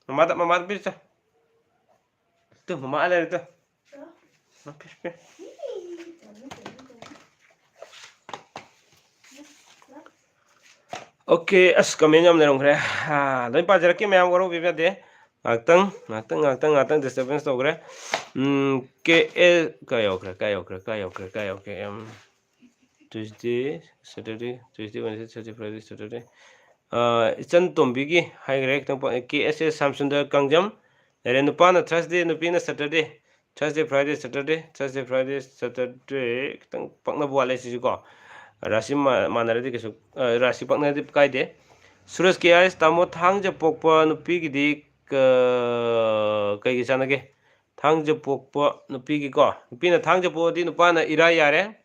ꯃꯃꯥꯗ, ꯃꯃꯥꯗ ꯄꯤꯔꯨꯆꯣ꯫ ꯇꯨ, ꯃꯃꯥ ꯂꯩꯔꯦ ꯇꯨ꯫ ꯃꯃꯥ ꯄꯤ-, ꯄꯤ-꯫ OK, ꯑꯁ, comment ꯌꯥꯝ ꯂꯩꯔꯝꯈ꯭ꯔꯦ꯫ ꯑꯥ, ꯂꯣꯏ ꯄꯥꯖꯔꯛꯀꯦ ꯃꯌꯥꯝ, ꯋꯥꯔꯧꯕꯤꯕ ꯌꯥꯗꯦ꯫ ꯉꯥꯛꯇꯪ, ꯉꯥꯛꯇꯪ, ꯉꯥꯛꯇꯪ, ꯉꯥꯛꯇꯪ disturbance ꯇꯧꯈ꯭ꯔꯦ꯫ ꯎꯝ, K A, ꯀꯥꯏ ꯌꯧꯈ꯭ꯔꯦ, ꯀꯥꯏ ꯌꯧꯈ꯭ꯔꯦ, ꯀꯥꯏ ꯌꯧꯈ꯭ꯔꯦ, ꯀꯥꯏ ꯌꯧꯈ꯭ꯔꯦ? ꯎꯝ, Tuesday, Saturday, Tuesday, Wednesday, Thursday, Friday, Saturday꯫ ꯑꯥ, ꯏꯆꯟ ꯇꯣꯝꯕꯤꯒꯤ ꯍꯥꯏꯈ꯭ꯔꯦ, ꯈꯤꯇꯪ ꯄ-, K S A ꯁ꯭ꯌꯥꯝꯁꯨꯟꯗꯔ ꯀꯥꯡꯖꯝ꯫ ꯂꯩꯔꯦ, ꯅꯨꯄꯥꯅ Thursday, ꯅꯨꯄꯤꯅ Saturday꯫ Thursday, Friday, Saturday, Thursday, Friday, Saturday, ꯈꯤꯇꯪ ꯄꯛꯅꯕ ꯋꯥꯠꯂꯦ ꯁꯤꯁꯨꯀꯣ꯫ ꯔꯥꯁꯤ ꯃꯥ-, ꯃꯥꯟꯅꯔꯗꯤ ꯀꯩꯁꯨ, ꯑ, ꯔꯥꯁꯤ ꯄꯛꯅꯔꯗꯤ ꯀꯥꯏꯗꯦ꯫ ꯁꯨꯔꯖ ꯀꯦ ꯑꯥꯏꯁ, ꯇꯥꯃꯣ, ꯊꯥꯡꯖ ꯄꯣꯛꯄ ꯅꯨꯄꯤꯒꯤꯗꯤ ꯀ-, ꯀꯩꯒꯤ ꯆꯥꯟꯅꯒꯦ? ꯊꯥꯡꯖ ꯄꯣꯛꯄ ꯅꯨꯄꯤꯒꯤꯀꯣ, ꯅꯨꯄꯤꯅ ꯊꯥꯡꯖ ꯄꯣꯛꯑꯗꯤ ꯅꯨꯄꯥꯅ ꯏꯔꯥꯏ ꯌꯥꯔꯦ꯫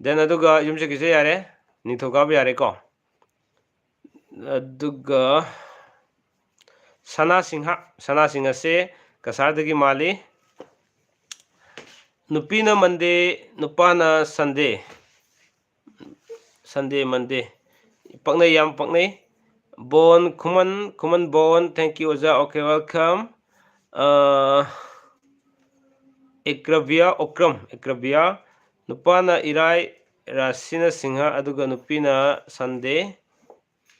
Then ꯑꯗꯨꯒ ꯌꯨꯝꯁꯀꯩꯁ ꯌꯥꯔꯦ, ꯅꯤꯡꯊꯧꯀꯥꯕ ꯌꯥꯔꯦꯀꯣ꯫ ꯑꯗꯨꯒ ꯁꯅꯥ ꯁꯤꯡꯍ, ꯁꯅꯥ ꯁꯤꯡꯍꯁꯦ ꯀꯁꯥꯔꯗꯒꯤ ꯃꯥꯜꯂꯤ꯫ ꯅꯨꯄꯤꯅ Monday, ꯅꯨꯄꯥꯅ Sunday꯫ Sunday, Monday꯫ ꯄꯛꯅꯩ, ꯌꯥꯝ ꯄꯛꯅꯩ꯫ ꯕꯣꯟ ꯈꯨꯃꯟ, ꯈꯨꯃꯟ ꯕꯣꯟ, thank you ꯑꯣꯖꯥ, OK, welcome꯫ ꯑ, ꯑꯦꯀ꯭ꯔꯕꯤꯌꯥ ꯑꯣꯀ꯭ꯔꯝ, ꯑꯦꯀ꯭ꯔꯕꯤꯌꯥ꯫ ꯅꯨꯄꯥꯅ ꯏꯔꯥꯏ, ꯔꯥꯁꯤꯅ ꯁꯤꯡꯍ, ꯑꯗꯨꯒ ꯅꯨꯄꯤꯅ Sunday꯫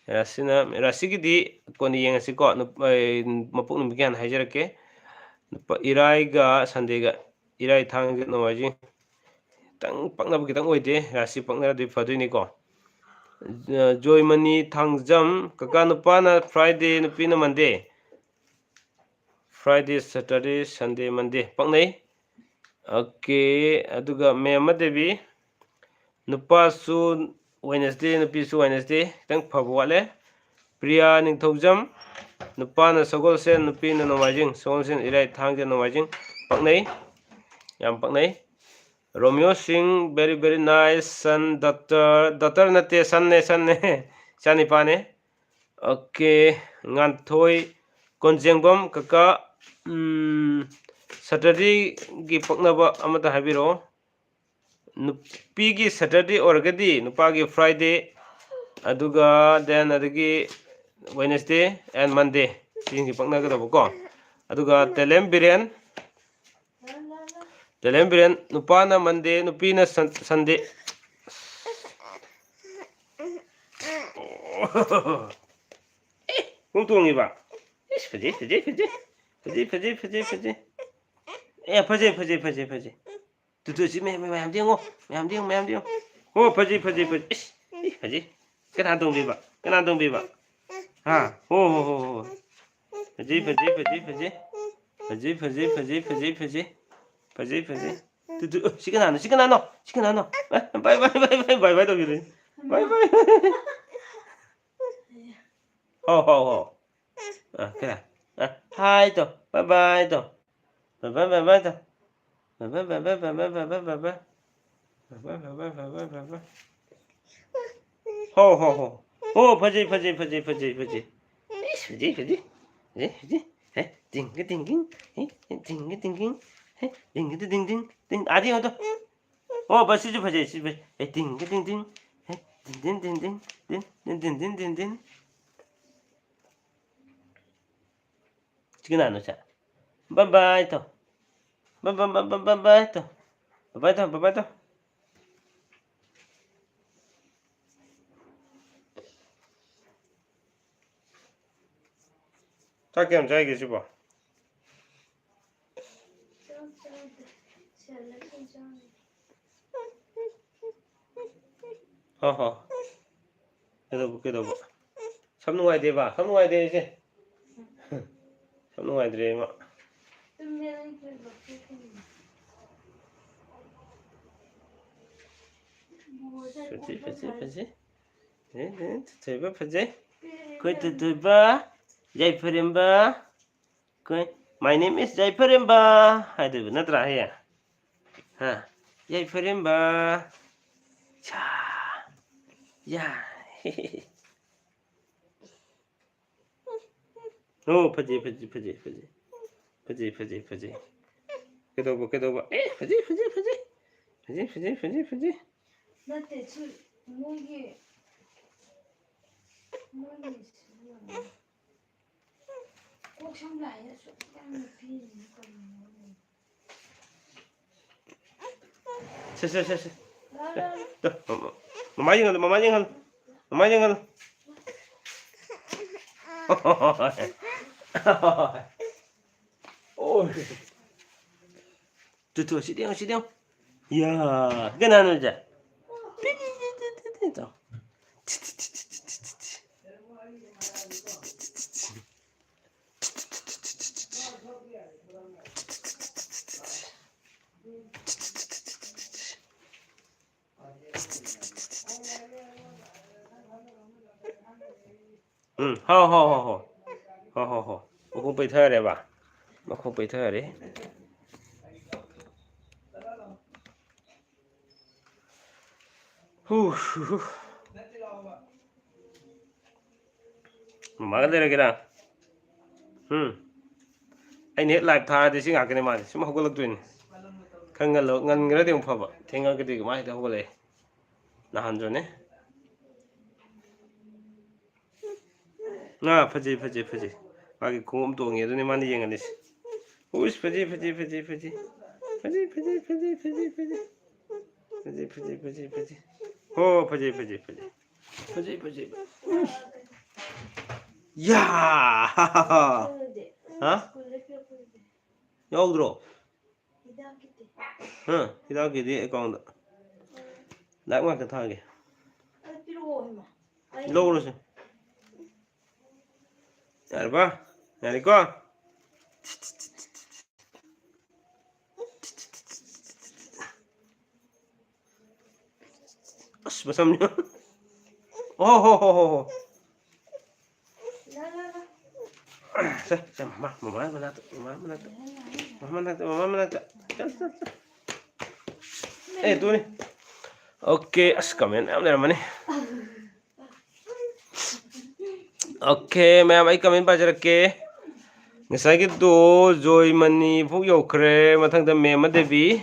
ꯔꯥꯁꯤꯅ, ꯔꯥꯁꯤꯒꯤꯗꯤ ꯀꯣꯟꯅ ꯌꯦꯡꯉꯁꯤꯀꯣ꯫ ꯅꯨꯞ-, ꯑꯩ ꯃꯄꯣꯛ ꯅꯨꯃꯤꯠꯀꯤ ꯍꯥꯟꯅ ꯍꯥꯏꯖꯔꯛꯀꯦ꯫ ꯅꯨꯄꯥ, ꯏꯔꯥꯏꯒ Sundayꯒ, ꯏꯔꯥꯏ, ꯊꯥꯡꯖ, ꯅꯣꯡꯃꯥꯏꯖꯤꯡ꯫ ꯈꯤꯇꯪ ꯄꯛꯅꯕ ꯈꯤꯇꯪ ꯑꯣꯏꯗꯦ, ꯔꯥꯁꯤ ꯄꯛꯅꯔꯗꯤ ꯐꯗꯣꯏꯅꯤꯀꯣ꯫ ꯑ, ꯖꯣꯏꯃꯅꯤ ꯊꯥꯡꯖꯝ, ꯀꯀꯥ ꯅꯨꯄꯥꯅ Friday, ꯅꯨꯄꯤꯅ Monday꯫ Friday, Saturday, Sunday, Monday ꯄꯛꯅꯩ꯫ OK, ꯑꯗꯨꯒ ꯃꯦꯝꯃ ꯗꯦꯕꯤ, ꯅꯨꯄꯥꯁꯨ Wednesday, ꯅꯨꯄꯤꯁꯨ Wednesday, ꯈꯤꯇꯪ ꯐꯕ ꯋꯥꯠꯂꯦ꯫ ꯄ꯭ꯔꯤꯌꯥ ꯅꯤꯡꯊꯧꯖꯝ, ꯅꯨꯄꯥꯅ ꯁꯒꯣꯜꯁꯦꯟ, ꯅꯨꯄꯤꯅ ꯅꯣꯡꯃꯥꯏꯖꯤꯡ, ꯁꯒꯣꯜꯁꯦꯟ, ꯏꯔꯥꯏ, ꯊꯥꯡꯖ, ꯅꯣꯡꯃꯥꯏꯖꯤꯡ ꯄꯛꯅꯩ, ꯌꯥꯝ ꯄꯛꯅꯩ꯫ ꯔꯣꯃꯤꯌꯣ ꯁꯤꯡ, very, very nice, son, daughter, daughter ꯅꯠꯇꯦ, sonꯅꯦ, sonꯅꯦ, ꯏꯆꯥꯅꯤꯄꯥꯅꯦ꯫ OK, ꯉꯥꯟꯊꯣꯏ ꯀꯣꯟꯖꯦꯡꯕꯝ, ꯀꯀꯥ, ꯎꯝ, ꯁꯇꯔꯗꯦꯒꯤ ꯄꯛꯅꯕ ꯑꯃꯇ ꯍꯥꯏꯕꯤꯔꯛꯑꯣ꯫ ꯅꯨꯄꯤꯒꯤ ꯁꯇꯔꯗꯦ ꯑꯣꯏꯔꯒꯗꯤ ꯅꯨꯄꯥꯒꯤ ꯐ꯭ꯔꯥꯏꯗꯦ, ꯑꯗꯨꯒ then ꯑꯗꯒꯤ ꯋꯦꯅꯁꯗꯦ and ꯃꯟꯗꯦ, ꯁꯤꯁꯤꯡꯁꯤ ꯄꯛꯅꯒꯗꯕꯀꯣ꯫ ꯑꯗꯨꯒ ꯇꯦꯂꯦꯝ ꯕꯤꯔꯦꯟ, ꯇꯦꯂꯦꯝ ꯕꯤꯔꯦꯟ, ꯅꯨꯄꯥꯅ ꯃꯟꯗꯦ, ꯅꯨꯄꯤꯅ ꯁꯟ-, ꯁꯟꯗꯦ꯫ ꯑꯣ꯫ ꯑꯦ, ꯈꯣꯡ ꯇꯣꯡꯉꯤꯕ? ꯏꯁ, ꯐꯖꯩ, ꯐꯖꯩ, ꯐꯖꯩ꯫ ꯐꯖꯩ, ꯐꯖꯩ, ꯐꯖꯩ, ꯐꯖꯩ꯫ ꯑꯦ, ꯐꯖꯩ, ꯐꯖꯩ, ꯐꯖꯩ, ꯐꯖꯩ꯫ ꯇꯨ, ꯇꯨ, ꯁꯤ ꯃꯌꯥꯝ, ꯃꯌꯥꯝꯗꯤ ꯌꯦꯡꯉꯣ, ꯃꯌꯥꯝꯗꯤ ꯌꯦꯡꯉꯣ, ꯃꯌꯥꯝꯗꯤ ꯌꯦꯡꯉꯣ꯫ ꯑꯣ, ꯐꯖꯩ, ꯐꯖꯩ, ꯐꯖꯩ꯫ ꯏꯁ, ꯏ, ꯐꯖꯩ꯫ ꯀꯅꯥ ꯇꯣꯡꯕꯤꯕ? ꯀꯅꯥ ꯇꯣꯡꯕꯤꯕ? ꯍꯥ? ꯍꯣ, ꯍꯣ, ꯍꯣ, ꯍꯣ꯫ ꯐꯖꯩ, ꯐꯖꯩ, ꯐꯖꯩ, ꯐꯖꯩ꯫ ꯐꯖꯩ, ꯐꯖꯩ, ꯐꯖꯩ, ꯐꯖꯩ, ꯐꯖꯩ꯫ ꯐꯖꯩ, ꯐꯖꯩ꯫ ꯇꯨ, ꯇꯨ, ꯑ, ꯁꯤ ꯀꯅꯥꯅꯣ? ꯁꯤ ꯀꯅꯥꯅꯣ? ꯁꯤ ꯀꯅꯥꯅꯣ? ꯑ, ꯕꯥꯏ, ꯕꯥꯏ, ꯕꯥꯏ, ꯕꯥꯏ, ꯕꯥꯏ, ꯕꯥꯏ ꯇꯧꯕꯤꯔꯣ꯫ ꯕꯥꯏ, ꯕꯥꯏ꯫ ꯍꯣ, ꯍꯣ, ꯍꯣ꯫ ꯑ, ꯀꯅꯥ? ꯑ, ꯍꯥꯏ ꯇꯧ꯫ ꯕꯥꯏ, ꯕꯥꯏ ꯇꯧ꯫ ꯕꯥꯏ, ꯕꯥꯏ, ꯕꯥꯏ, ꯕꯥꯏ ꯇꯧ꯫ ꯕꯥꯏ, ꯕꯥꯏ, ꯕꯥꯏ, ꯕꯥꯏ꯫ ꯕꯥꯏ, ꯕꯥꯏ, ꯕꯥꯏ, ꯕꯥꯏ, ꯕꯥꯏ꯫ ꯍꯣ, ꯍꯣ, ꯍꯣ꯫ ꯍꯣ, ꯐꯖꯩ, ꯐꯖꯩ, ꯐꯖꯩ, ꯐꯖꯩ, ꯐꯖꯩ꯫ ꯏꯁ, ꯐꯖꯩ, ꯐꯖꯩ꯫ ꯐꯖꯩ, ꯐꯖꯩ꯫ ꯍꯦ, ꯇꯤꯡꯒ ꯇꯤꯡꯒꯤꯡ꯫ ꯍꯦ, ꯇꯤꯡꯒ ꯇꯤꯡꯒꯤꯡ꯫ ꯍꯦ, ꯇꯤꯡꯒ ꯇꯤꯡꯒꯤꯡ꯫ ꯇꯤꯡ-, ꯑꯥꯗ ꯌꯦꯡꯉꯣ ꯇꯨ꯫ ꯑꯣ, ꯕꯁ ꯁꯤꯁꯨ ꯐꯖꯩ, ꯁꯤꯁꯨ ꯐꯖꯩ꯫ ꯍꯦ, ꯇꯤꯡꯒ ꯇꯤꯡ ꯇꯤꯡ꯫ ꯍꯦ, ꯇꯤꯡ ꯇꯤꯡ ꯇꯤꯡ ꯇꯤꯡ꯫ ꯇꯤꯡ ꯇꯤꯡ ꯇꯤꯡ ꯇꯤꯡ ꯇꯤꯡ꯫ ꯁꯤ ꯀꯅꯥꯅꯣ ꯁꯦ? ꯕꯥꯏ ꯕꯥꯏ ꯇꯧ꯫ ꯕꯥꯏ ꯕꯥꯏ ꯕꯥꯏ ꯕꯥꯏ ꯕꯥꯏ ꯕꯥꯏ ꯇꯧ꯫ ꯕꯥꯏ ꯕꯥꯏ ꯇꯧ, ꯕꯥꯏ ꯕꯥꯏ ꯇꯧ꯫ ꯆꯥꯛ ꯀꯌꯥꯝ ꯆꯥꯏꯒꯦ ꯁꯤꯕꯣ? ꯍꯣ, ꯍꯣ꯫ ꯀꯩꯗꯧꯕ, ꯀꯩꯗꯧꯕ? ꯁꯝ ꯅꯨꯡꯉꯥꯏꯇꯦꯕ? ꯁꯝ ꯅꯨꯡꯉꯥꯏꯇꯦ ꯑꯩꯁꯦ꯫ ꯁꯝ ꯅꯨꯡꯉꯥꯏꯇ꯭ꯔꯦ ꯏꯃꯥ꯫ ꯐꯖꯩ, ꯐꯖꯩ, ꯐꯖꯩ꯫ ꯑꯦ, ꯑꯦ, ꯊꯣꯏꯕ ꯐꯖꯩ꯫ ꯑꯩꯈꯣꯏ ꯊꯣꯏꯕ, ꯌꯥꯏꯐꯔꯦꯝꯕ꯫ ꯑꯩꯈꯣꯏ, "My name is ꯌꯥꯏꯐꯔꯦꯝꯕ" ꯍꯥꯏꯗꯣꯏꯕ ꯅꯠꯇ꯭ꯔꯥ ꯍꯌꯦꯡ? ꯍꯥ? ꯌꯥꯏꯐꯔꯦꯝꯕ꯫ ꯁꯥ꯫ ꯌꯥ꯫ ꯑꯣ, ꯐꯖꯩ, ꯐꯖꯩ, ꯐꯖꯩ, ꯐꯖꯩ꯫ ꯐꯖꯩ, ꯐꯖꯩ, ꯐꯖꯩ꯫ ꯀꯩꯗꯧꯕ, ꯀꯩꯗꯧꯕ? ꯑꯦ, ꯐꯖꯩ, ꯐꯖꯩ, ꯐꯖꯩ꯫ ꯐꯖꯩ, ꯐꯖꯩ, ꯐꯖꯩ, ꯐꯖꯩ꯫ ꯅꯠꯇꯦ, ꯁꯤ ꯃꯣꯏꯒꯤ, ꯃꯣꯏꯒꯤ ꯀꯣꯛ ꯁꯝ ꯂꯥꯏꯅ ꯑꯁꯨꯛ ꯌꯥꯝꯅ ꯄꯤꯔꯤꯁꯤꯅ ꯀꯔꯤꯅꯣ? ꯁꯦ, ꯁꯦ, ꯁꯦ, ꯁꯦ꯫ ꯂꯥ, ꯂꯥ, ꯂꯥ꯫ ꯇꯨ, ꯃꯃꯥ, ꯃꯃꯥ ꯌꯦꯡꯍꯜꯂꯨ, ꯃꯃꯥ ꯌꯦꯡꯍꯜꯂꯨ꯫ ꯃꯃꯥ ꯌꯦꯡꯍꯜꯂꯨ꯫ ꯑꯣꯏ꯫ ꯇꯨ, ꯇꯨ, ꯁꯤꯗ ꯌꯦꯡꯉꯨ, ꯁꯤꯗ ꯌꯦꯡꯉꯨ꯫ ꯌꯥ, ꯀꯅꯥꯅꯣ ꯁꯦ? ꯄꯤ, ꯄꯤ, ꯄꯤ, ꯄꯤ, ꯄꯤ, ꯄꯤ ꯇꯧ꯫ ꯎꯝ, ꯍꯥꯎ, ꯍꯥꯎ, ꯍꯥꯎ, ꯍꯥꯎ꯫ ꯍꯥꯎ, ꯍꯥꯎ, ꯍꯥꯎ꯫ ꯃꯈꯣꯡ ꯄꯩꯊꯔꯦꯕ꯫ ꯃꯈꯣꯡ ꯄꯩꯊꯔꯦ꯫ ꯍꯨ, ꯍꯨ, ꯍꯨ꯫ ꯃꯃꯥꯒ ꯂꯩꯔꯒꯦꯔꯥ? ꯎꯝ꯫ ꯑꯩꯅ ꯍꯦꯛ live ꯊꯥꯔꯗꯤ ꯁꯤ ꯉꯥꯛꯇꯅꯤ ꯃꯥꯗꯤ꯫ ꯁꯨꯝ ꯍꯧꯒꯠꯂꯛꯇꯣꯏꯅꯤ꯫ ꯈꯔ ꯉꯜꯂ-, ꯉꯟꯈ꯭ꯔꯗꯤ ꯑꯃꯨꯛ ꯐꯕ꯫ ꯊꯦꯡꯉꯒꯗꯤ ꯃꯥ ꯍꯦꯛꯇ ꯍꯧꯒꯠꯂꯛꯑꯦ꯫ ꯅꯍꯥꯟꯁꯨꯅꯦ꯫ ꯉꯥ ꯐꯖꯩ, ꯐꯖꯩ, ꯐꯖꯩ꯫ ꯃꯥꯒꯤ ꯈꯣꯡꯎꯞ ꯇꯣꯡꯉꯤ, ꯑꯗꯨꯅꯤ ꯃꯥꯅ ꯌꯦꯡꯍꯜꯂꯤꯁꯦ꯫ ꯎꯏꯁ, ꯐꯖꯩ, ꯐꯖꯩ, ꯐꯖꯩ, ꯐꯖꯩ꯫ ꯐꯖꯩ, ꯐꯖꯩ, ꯐꯖꯩ, ꯐꯖꯩ, ꯐꯖꯩ꯫ ꯐꯖꯩ, ꯐꯖꯩ, ꯐꯖꯩ, ꯐꯖꯩ꯫ ꯍꯣ, ꯐꯖꯩ, ꯐꯖꯩ, ꯐꯖꯩ꯫ ꯐꯖꯩ, ꯐꯖꯩ, ꯐꯖꯩ꯫ ꯎꯏꯁ꯫ ꯌꯥ! ꯍꯥ? ꯌꯥꯎꯗ꯭ꯔꯣ? ꯍꯥ? ꯍꯤꯗꯥꯛꯀꯤꯗꯤ account ꯗ꯫ Live ꯉꯥꯛꯇ ꯊꯥꯒꯦ꯫ ꯂꯧꯔꯁꯦ꯫ ꯌꯥꯔꯕ? ꯌꯥꯔꯦꯀꯣ? ꯑꯁ, ꯃꯁꯝꯅꯤ꯫ ꯑꯣ ꯍꯣ ꯍꯣ ꯍꯣ ꯍꯣ꯫ ꯁꯦ, ꯁꯦ, ꯃꯃꯥ, ꯃꯃꯥ ꯃꯅꯥꯛꯇ, ꯃꯃꯥ ꯃꯅꯥꯛꯇ, ꯃꯃꯥ ꯃꯅꯥꯛꯇ, ꯃꯃꯥ ꯃꯅꯥꯛꯇ꯫ ꯆꯠ, ꯆꯠ, ꯆꯠ꯫ ꯑꯦ, ꯇꯨꯅꯤ꯫ OK, ꯑꯁ, comment ꯃꯌꯥꯝ ꯂꯩꯔꯝꯃꯅꯤ꯫ OK, ꯃꯌꯥꯝ, ꯑꯩ comment ꯄꯥꯖꯔꯛꯀꯦ꯫ ꯉꯁꯥꯏꯒꯤꯗꯣ ꯖꯣꯏꯃꯅꯤ ꯐꯥꯎ ꯌꯧꯈ꯭ꯔꯦ꯫ ꯃꯊꯪꯗ ꯃꯦꯝꯃ ꯗꯦꯕꯤ꯫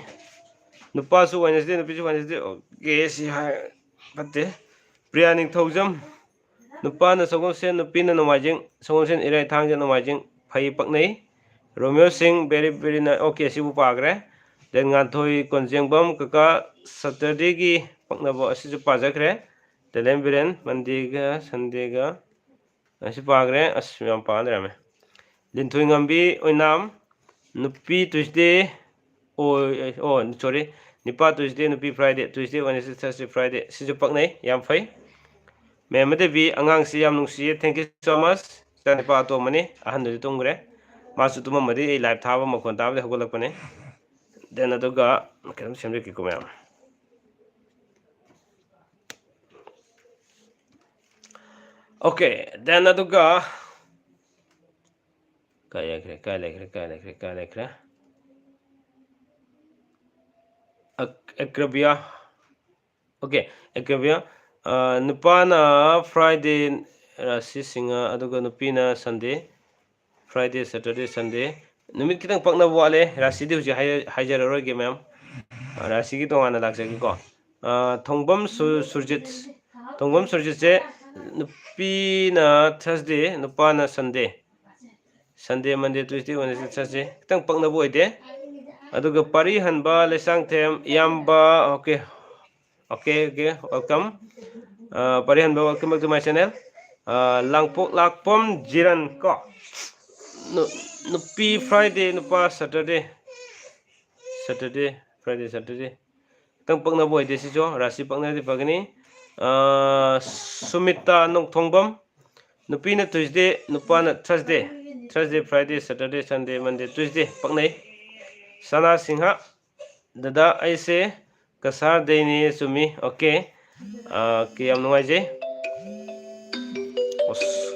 ꯅꯨꯄꯥꯁꯨ ꯋꯦꯅꯁꯗꯦ, ꯅꯨꯄꯤꯁꯨ ꯋꯦꯅꯁꯗꯦ꯫ ꯑꯣꯀꯦ, ꯁꯤ ꯍꯥꯏ ꯐꯠꯇꯦ꯫ ꯄ꯭ꯔꯤꯌꯥ ꯅꯤꯡꯊꯧꯖꯝ꯫ ꯅꯨꯄꯥꯅ ꯁꯒꯣꯜꯁꯦꯟ, ꯅꯨꯄꯤꯅ ꯅꯣꯡꯃꯥꯏꯖꯤꯡ꯫ ꯁꯒꯣꯜꯁꯦꯟ, ꯏꯔꯥꯏ, ꯊꯥꯡꯖ, ꯅꯣꯡꯃꯥꯏꯖꯤꯡ꯫ ꯐꯩ, ꯄꯛꯅꯩ꯫ ꯔꯣꯃꯤꯌꯣ ꯁꯤꯡ, very, very nice꯫ ꯑꯣꯀꯦ, ꯁꯤꯕꯨ ꯄꯥꯈ꯭ꯔꯦ꯫ ꯗꯦꯟ ꯉꯥꯟꯊꯣꯏ ꯀꯣꯟꯖꯦꯡꯕꯝ, ꯀꯀꯥ, ꯁꯇꯔꯗꯦꯒꯤ ꯄꯛꯅꯕ ꯑꯁꯤꯁꯨ ꯄꯥꯖꯈ꯭ꯔꯦ꯫ ꯇꯦꯂꯦꯟ ꯕꯤꯔꯦꯟ, ꯃꯟꯗꯦꯒ ꯁꯟꯗꯦꯒ ꯑꯁꯤ ꯄꯥꯈ꯭ꯔꯦ꯫ ꯑꯁ, ꯌꯥꯝ ꯄꯥ ꯂꯩꯔꯝꯃꯦ꯫ ꯂꯤꯟꯊꯣꯏ ꯉꯝꯕꯤ ꯑꯣꯏꯅꯥꯝ, ꯅꯨꯄꯤ ꯇ꯭ꯌꯨꯁꯗꯦ, ꯑꯣ, ꯑꯣ, ꯁꯣꯔꯤ, ꯅꯨꯄꯥ ꯇ꯭ꯌꯨꯁꯗꯦ, ꯅꯨꯄꯤ Friday, Tuesday, Wednesday, Thursday, Friday, ꯁꯤꯁꯨ ꯄꯛꯅꯩ, ꯌꯥꯝ ꯐꯩ꯫ ꯃꯦꯝꯃ ꯗꯦꯕꯤ, ꯑꯉꯥꯡꯁꯤ ꯌꯥꯝ ꯅꯨꯡꯁꯤꯌꯦ, thank you so much꯫ ꯏꯆꯥꯅꯨꯄꯥ ꯑꯇꯣꯝꯕꯅꯤ, ꯑꯍꯟꯗꯨꯗꯤ ꯇꯨꯝꯈ꯭ꯔꯦ꯫ ꯃꯥꯁꯨ ꯇꯨꯝꯃꯝꯃꯗꯤ ꯑꯩ ꯂꯥꯏꯚ ꯊꯥꯕ ꯃꯈꯣꯟ ꯇꯥꯕꯗꯤ ꯍꯧꯒꯠꯂꯛꯄꯅꯦ꯫ ꯗꯦꯟ ꯑꯗꯨꯒ ꯀꯩꯅꯣꯝ ꯁꯦꯝꯖꯈꯤꯀꯣ ꯃꯌꯥꯝ꯫ ꯑꯣꯀꯦ, ꯗꯦꯟ ꯑꯗꯨꯒ ꯀꯥꯏ ꯂꯩꯈ꯭ꯔꯦ, ꯀꯥꯏ ꯂꯩꯈ꯭ꯔꯦ, ꯀꯥꯏ ꯂꯩꯈ꯭ꯔꯦ, ꯀꯥꯏ ꯂꯩꯈ꯭ꯔꯦ? ꯑꯛ-, ꯑꯦꯀ꯭ꯔꯕꯤꯌꯥ꯫ ꯑꯣꯀꯦ, ꯑꯦꯀ꯭ꯔꯕꯤꯌꯥ꯫ ꯑ, ꯅꯨꯄꯥꯅ ꯐ꯭ꯔꯥꯏꯗꯦ, ꯔꯥꯁꯤ ꯁꯤꯡꯍ, ꯑꯗꯨꯒ ꯅꯨꯄꯤꯅ ꯁꯟꯗꯦ꯫ ꯐ꯭ꯔꯥꯏꯗꯦ, ꯁꯦꯇꯔꯗꯦ, ꯁꯟꯗꯦ꯫ ꯅꯨꯃꯤꯠ ꯈꯤꯇꯪ ꯄꯛꯅꯕ ꯋꯥꯠꯂꯦ꯫ ꯔꯥꯁꯤꯗꯤ ꯍꯧꯖꯤꯛ ꯍꯥꯏ-, ꯍꯥꯏꯖꯔꯔꯣꯏꯒꯦ, ꯃꯌꯥꯝ꯫ ꯑ, ꯔꯥꯁꯤꯒꯤ ꯇꯣꯉꯥꯟꯅ ꯂꯥꯛꯆꯒꯦꯀꯣ꯫ ꯑ, ꯊꯣꯡꯕꯝ ꯁꯨ-, ꯁꯨꯔꯖꯤꯠ꯫ ꯊꯣꯡꯕꯝ ꯁꯨꯔꯖꯤꯠꯁꯦ ꯅꯨꯄꯤꯅ ꯊꯔꯁꯗꯦ, ꯅꯨꯄꯥꯅ ꯁꯟꯗꯦ꯫ ꯁꯟꯗꯦ, ꯃꯟꯗꯦ, ꯇ꯭ꯌꯨꯁꯗꯦ, ꯋꯦꯅꯁꯗꯦ, ꯊꯔꯁꯗꯦ꯫ ꯈꯤꯇꯪ ꯄꯛꯅꯕ ꯑꯣꯏꯗꯦ꯫ ꯑꯗꯨꯒ ꯄꯥꯔꯤꯍꯟꯕ ꯂꯩꯁꯥꯡꯊꯦꯝ, ꯏꯌꯥꯝꯕ, ꯑꯣꯀꯦ꯫ Okay, okay, welcome꯫ ꯑ, ꯄꯥꯔꯤꯍꯟꯕ, welcome back to my channel꯫ ꯑ, ꯂꯥꯡꯄꯣꯛ ꯂꯥꯛꯄꯝ ꯖꯤꯔꯟ ꯀꯣ꯫ ꯅꯨ-, ꯅꯨꯄꯤ ꯐ꯭ꯔꯥꯏꯗꯦ, ꯅꯨꯄꯥ ꯁꯇꯔꯗꯦ꯫ Saturday, Friday, Saturday. ꯈꯤꯇꯪ ꯄꯛꯅꯕ ꯑꯣꯏꯗꯦ ꯁꯤꯁꯨ, ꯔꯥꯁꯤ ꯄꯛꯅꯔꯗꯤ ꯐꯒꯅꯤ꯫ ꯑ, ꯁꯨꯃꯤꯇꯥ ꯅꯣꯡꯊꯣꯡꯕꯝ, ꯅꯨꯄꯤꯅ ꯇ꯭ꯌꯨꯁꯗꯦ, ꯅꯨꯄꯥꯅ ꯊꯔꯁꯗꯦ꯫ ꯊꯔꯁꯗꯦ, ꯐ꯭ꯔꯥꯏꯗꯦ, ꯁꯇꯔꯗꯦ, ꯁꯟꯗꯦ, ꯃꯟꯗꯦ, ꯇ꯭ꯌꯨꯁꯗꯦ ꯄꯛꯅꯩ꯫ ꯁꯅꯥ ꯁꯤꯡꯍ, ꯗꯗꯥ, ꯑꯩꯁꯦ ꯀꯁꯥꯔꯗꯩꯅꯦ꯫ ꯆꯨꯝꯃꯤ꯫ ꯑꯣꯀꯦ꯫ ꯑ, ꯑꯣꯀꯦ, ꯌꯥꯝ ꯅꯨꯡꯉꯥꯏꯖꯩ꯫ ꯑꯁ,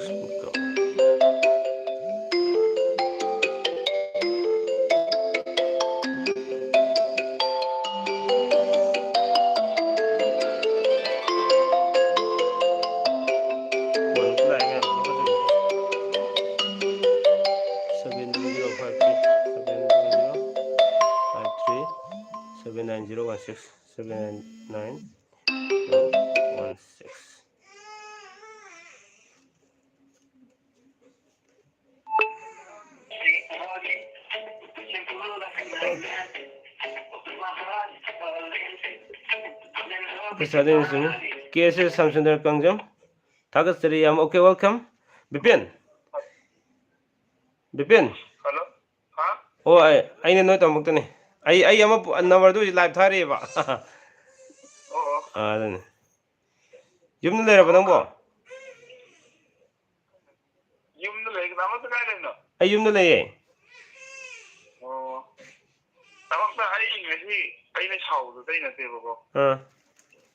nine zero one six seven nine one six. ꯄꯩꯁꯥꯗꯤ ꯁꯨꯝ ꯀꯦ ꯑꯦꯁ ꯑꯦꯁ ꯁꯝꯁꯨꯟꯗꯔ ꯀꯥꯡꯖꯝ꯫ ꯊꯥꯒꯠꯆꯔꯤ ꯌꯥꯝ꯫ Okay, welcome. Bipin. Bipin. Hello. ꯍꯥ? ꯑꯣ, ꯑꯩ, ꯑꯩꯅ ꯅꯣꯏ ꯇꯝꯃꯛꯇꯅꯤ꯫ ꯑꯩ, ꯑꯩ ꯑꯃ ꯄꯨ-, number ꯗꯨ ꯍꯧꯖꯤꯛ live ꯊꯥꯔꯤꯑꯕ꯫ ꯑꯣ, ꯑꯣ꯫ ꯑꯥ, ꯑꯗꯨꯅꯤ꯫ ꯌꯨꯝꯗ ꯂꯩꯔꯕ ꯅꯪꯕꯣ? ꯌꯨꯝꯗ ꯂꯩ꯫ ꯀꯅꯥꯃꯠꯇ ꯀꯥꯏ ꯂꯩꯅꯣ? ꯑꯩ ꯌꯨꯝꯗ ꯂꯩꯌꯦ꯫ ꯑꯣ꯫ ꯊꯕꯛꯇ ꯑꯩ ꯉꯁꯤ ꯑꯩꯅ ꯁꯥꯎꯕꯗꯣ ꯑꯇꯩ ꯅꯠꯇꯦꯕꯀꯣ꯫ ꯑꯥ꯫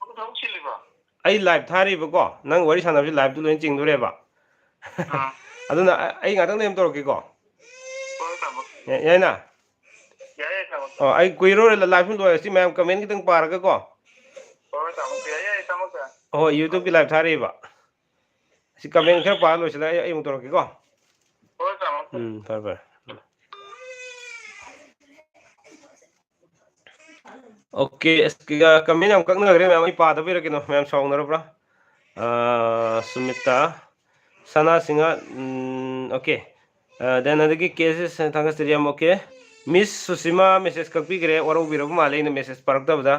ꯅꯪ ꯊꯕꯛ ꯆꯤꯜꯂꯤꯕꯣ? ꯑꯩ live ꯊꯥꯔꯤꯕꯀꯣ, ꯅꯪ ꯋꯥꯔꯤ ꯁꯥꯟꯅꯕꯁꯤ live ꯇꯨ ꯂꯣꯏ ꯆꯤꯡꯗꯣꯔꯦꯕ꯫ ꯑꯥ꯫ ꯑꯗꯨꯅ ꯑ-, ꯑꯩ ꯉꯥꯛꯇꯪ ꯂꯩꯔ ꯇꯧꯔꯛꯀꯦꯀꯣ꯫ ꯍꯣꯏ, ꯇꯥꯃꯣ꯫ ꯌꯥ-, ꯌꯥꯏꯅ? ꯌꯥꯏ, ꯌꯥꯏ, ꯇꯥꯃꯣ꯫ ꯑꯣ, ꯑꯩ ꯀꯨꯏꯔꯣꯏ, live ꯁꯨꯝ ꯂꯣꯏꯔꯦ꯫ ꯁꯤ ꯃꯌꯥꯝ comment ꯈꯤꯇꯪ ꯄꯥꯔꯒꯀꯣ꯫ ꯍꯣꯏ, ꯇꯥꯃꯣ꯫ ꯌꯥꯏ, ꯌꯥꯏ, ꯇꯥꯃꯣ, ꯌꯥꯏ꯫ ꯍꯣꯏ, YouTube ꯀꯤ live ꯊꯥꯔꯤꯕ꯫ ꯁꯤ comment ꯈꯔ ꯄꯥꯔ ꯂꯣꯏꯁꯤꯜꯂꯒ ꯑꯩ, ꯑꯩ ꯑꯃꯨꯛ ꯇꯧꯔꯛꯀꯦꯀꯣ꯫ ꯍꯣꯏ, ꯇꯥꯃꯣ꯫ ꯎꯝ, ꯐꯔꯦ, ꯐꯔꯦ꯫ Okay, ꯑꯁ, comment ꯌꯥꯝ ꯀꯛꯅꯈ꯭ꯔꯦ ꯃꯌꯥꯝ, ꯑꯩ ꯄꯥꯗꯕꯩꯔ ꯀꯩꯅꯣ, ꯃꯌꯥꯝ ꯁꯥꯎꯅꯔꯕ꯭ꯔꯥ? ꯑꯥ, ꯁꯨꯃꯤꯇꯥ, ꯁꯅꯥ ꯁꯤꯡꯍ, ꯎꯝ, okay꯫ ꯑꯥ, then ꯑꯗꯒꯤ ꯀꯦ ꯑꯦꯁ ꯑꯦꯁ ꯊꯥꯒꯠꯆꯔꯤ ꯌꯥꯝ, okay꯫ Miss ꯁꯨꯁꯤꯃꯥ message ꯀꯛꯄꯤꯈ꯭ꯔꯦ, ꯋꯥꯔꯧꯕꯤꯔꯕ ꯃꯥꯜꯂꯦ ꯑꯩꯅ message ꯄꯥꯔꯛꯇꯕꯗ꯫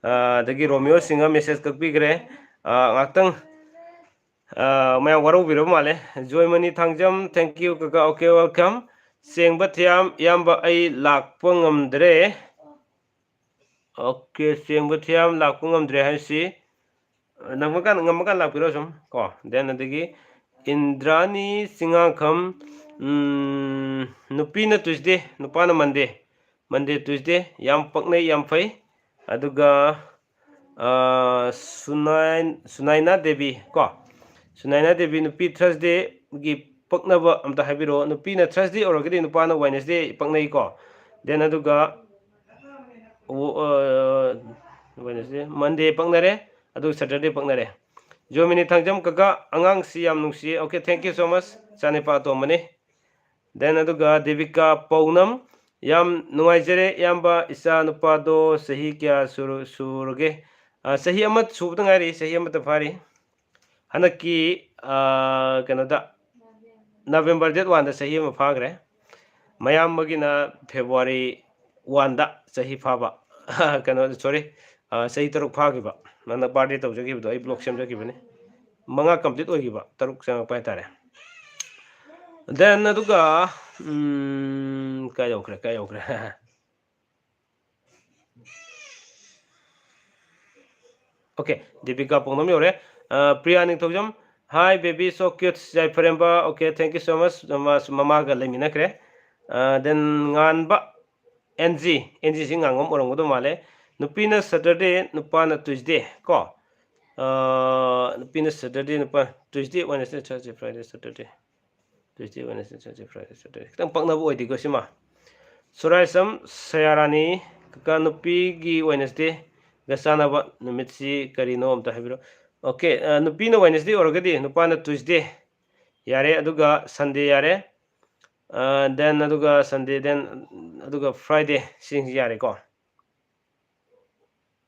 ꯑꯥ, ꯑꯗꯒꯤ ꯔꯣꯃꯤꯌꯣ ꯁꯤꯡꯍ message ꯀꯛꯄꯤꯈ꯭ꯔꯦ꯫ ꯑꯥ, ꯉꯥꯛꯇꯪ ꯑꯥ, ꯃꯌꯥꯝ ꯋꯥꯔꯧꯕꯤꯔꯕ ꯃꯥꯜꯂꯦ꯫ ꯖꯣꯏꯃꯅꯤ ꯊꯥꯡꯖꯝ, thank you ꯀꯀꯥ, okay, welcome꯫ ꯆꯦꯡꯕ ꯊꯤꯌꯥꯝ, ꯏꯌꯥꯝꯕ ꯑꯩ ꯂꯥꯛꯄ ꯉꯝꯗ꯭ꯔꯦ꯫ Okay, ꯆꯦꯡꯕ ꯊꯤꯌꯥꯝ ꯂꯥꯛꯄ ꯉꯝꯗ꯭ꯔꯦ ꯍꯥꯏꯁꯤ, ꯑ, ꯅꯪꯕ ꯀꯥꯟ-, ꯉꯝꯕ ꯀꯥꯟ ꯂꯥꯛꯄꯤꯔꯣ ꯁꯨꯝ, ꯀꯣ꯫ Then ꯑꯗꯒꯤ ꯏꯟꯗ꯭ꯔꯥꯅꯤ ꯆꯤꯡꯉꯥꯡꯈꯝ, ꯎꯝ, ꯅꯨꯄꯤꯅ Tuesday, ꯅꯨꯄꯥꯅ Monday꯫ Monday, Tuesday ꯌꯥꯝ ꯄꯛꯅꯩ, ꯌꯥꯝ ꯐꯩ꯫ ꯑꯗꯨꯒ, ꯑ, ꯁꯨꯅꯥꯏ-, ꯁꯨꯅꯥꯏꯅꯥ ꯗꯦꯕꯤ ꯀꯣ, ꯁꯨꯅꯥꯏꯅꯥ ꯗꯦꯕꯤ, ꯅꯨꯄꯤ Thursday ꯒꯤ ꯄꯛꯅꯕ ꯑꯝꯇ ꯍꯥꯏꯕꯤꯔꯛꯑꯣ꯫ ꯅꯨꯄꯤꯅ Thursday ꯑꯣꯏꯔꯒꯗꯤ ꯅꯨꯄꯥꯅ Wednesday ꯄꯛꯅꯩꯀꯣ꯫ Then ꯑꯗꯨꯒ, ꯑꯣ, ꯑ, Wednesday, Monday ꯄꯛꯅꯔꯦ, ꯑꯗꯨꯒ Saturday ꯄꯛꯅꯔꯦ꯫ ꯖꯣꯃꯤꯅꯤ ꯊꯥꯡꯖꯝ ꯀꯀꯥ, ꯑꯉꯥꯡꯁꯤ ꯌꯥꯝ ꯅꯨꯡꯁꯤꯌꯦ꯫ Okay, thank you so much, ꯏꯆꯥꯅꯤꯄꯥ ꯑꯇꯣꯝꯕꯅꯤ꯫ Then ꯑꯗꯨꯒ ꯗꯦꯕꯤꯀꯥ ꯄꯧꯅꯝ, ꯌꯥꯝ ꯅꯨꯡꯉꯥꯏꯖꯔꯦ ꯏꯌꯥꯝꯕ꯫ ꯏꯆꯥ ꯅꯨꯄꯥꯗꯣ ꯆꯍꯤ ꯀꯌꯥ ꯁꯨꯔ-, ꯁꯨꯔꯒꯦ? ꯑ, ꯆꯍꯤ ꯑꯃ ꯁꯨꯕꯗ ꯉꯥꯏꯔꯤ, ꯆꯍꯤ ꯑꯃꯠꯇ ꯐꯥꯔꯤ꯫ ꯍꯟꯗꯛꯀꯤ, ꯑ, ꯀꯩꯅꯣꯗ, November date one ꯗ ꯆꯍꯤ ꯑꯃ ꯐꯥꯈ꯭ꯔꯦ꯫ ꯃꯌꯥꯝꯕꯒꯤꯅ February one ꯗ ꯆꯍꯤ ꯐꯥꯕ꯫ ꯀꯩꯅꯣ, sorry, ꯑ, ꯆꯍꯤ ꯇꯔꯨꯛ ꯐꯥꯈꯤꯕ꯫ ꯅꯪꯅ birthday ꯇꯧꯖꯈꯤꯕꯗꯣ, ꯑꯩ vlog ꯁꯦꯝꯖꯈꯤꯕꯅꯤ꯫ ꯃꯉꯥ complete ꯑꯣꯏꯈꯤꯕ, ꯇꯔꯨꯛ ꯆꯪꯉꯛꯄ ꯍꯥꯏꯇꯥꯔꯦ꯫ Then ꯑꯗꯨꯒ, ꯎꯝ, ꯀꯥꯏ ꯌꯧꯈ꯭ꯔꯦ, ꯀꯥꯏ ꯌꯧꯈ꯭ꯔꯦ? Okay, ꯗꯤꯄꯤꯀꯥ ꯄꯥꯎꯅꯝ ꯌꯧꯔꯦ꯫ ꯑ, ꯄ꯭ꯔꯤꯌꯥ ꯅꯤꯡꯊꯧꯖꯝ, "Hi baby, so cute, Yaipharemba. Okay, thank you so much." ꯃꯥꯁꯨ ꯃꯃꯥꯒ ꯂꯩꯃꯤꯟꯅꯈ꯭ꯔꯦ꯫ ꯑ, then ꯉꯥꯟꯕ, ꯑꯦꯟ ꯖꯤ, ꯑꯦꯟ ꯖꯤꯁꯤ ꯉꯥꯡꯕꯝ ꯑꯣꯏꯔꯝꯒꯗꯧ ꯃꯥꯜꯂꯦ꯫ "ꯅꯨꯄꯤꯅ Saturday, ꯅꯨꯄꯥꯅ Tuesday" ꯀꯣ꯫ ꯑ, ꯅꯨꯄꯤꯅ Saturday, ꯅꯨꯄꯥ Tuesday, Wednesday, Thursday, Friday, Saturday꯫ Tuesday, Wednesday, Thursday, Friday, Saturday꯫ ꯈꯤꯇꯪ ꯄꯛꯅꯕ ꯑꯣꯏꯗꯦꯀꯣ ꯁꯤꯃ꯫ ꯁꯨꯔꯥꯏꯁꯝ ꯁꯌꯥꯔꯥꯅꯤ, ꯀꯀꯥ, ꯅꯨꯄꯤꯒꯤ Wednesday ꯒ ꯆꯥꯟꯅꯕ ꯅꯨꯃꯤꯠꯁꯤ ꯀꯔꯤꯅꯣ ꯑꯝꯇ ꯍꯥꯏꯕꯤꯔꯣ꯫ Okay, ꯑ, ꯅꯨꯄꯤꯅ Wednesday ꯑꯣꯏꯔꯒꯗꯤ ꯅꯨꯄꯥꯅ Tuesday ꯌꯥꯔꯦ, ꯑꯗꯨꯒ Sunday ꯌꯥꯔꯦ꯫ ꯑ, then ꯑꯗꯨꯒ Sunday, then ꯑꯗꯨꯒ Friday, ꯁꯤꯁꯤꯡꯁꯤ ꯌꯥꯔꯦꯀꯣ꯫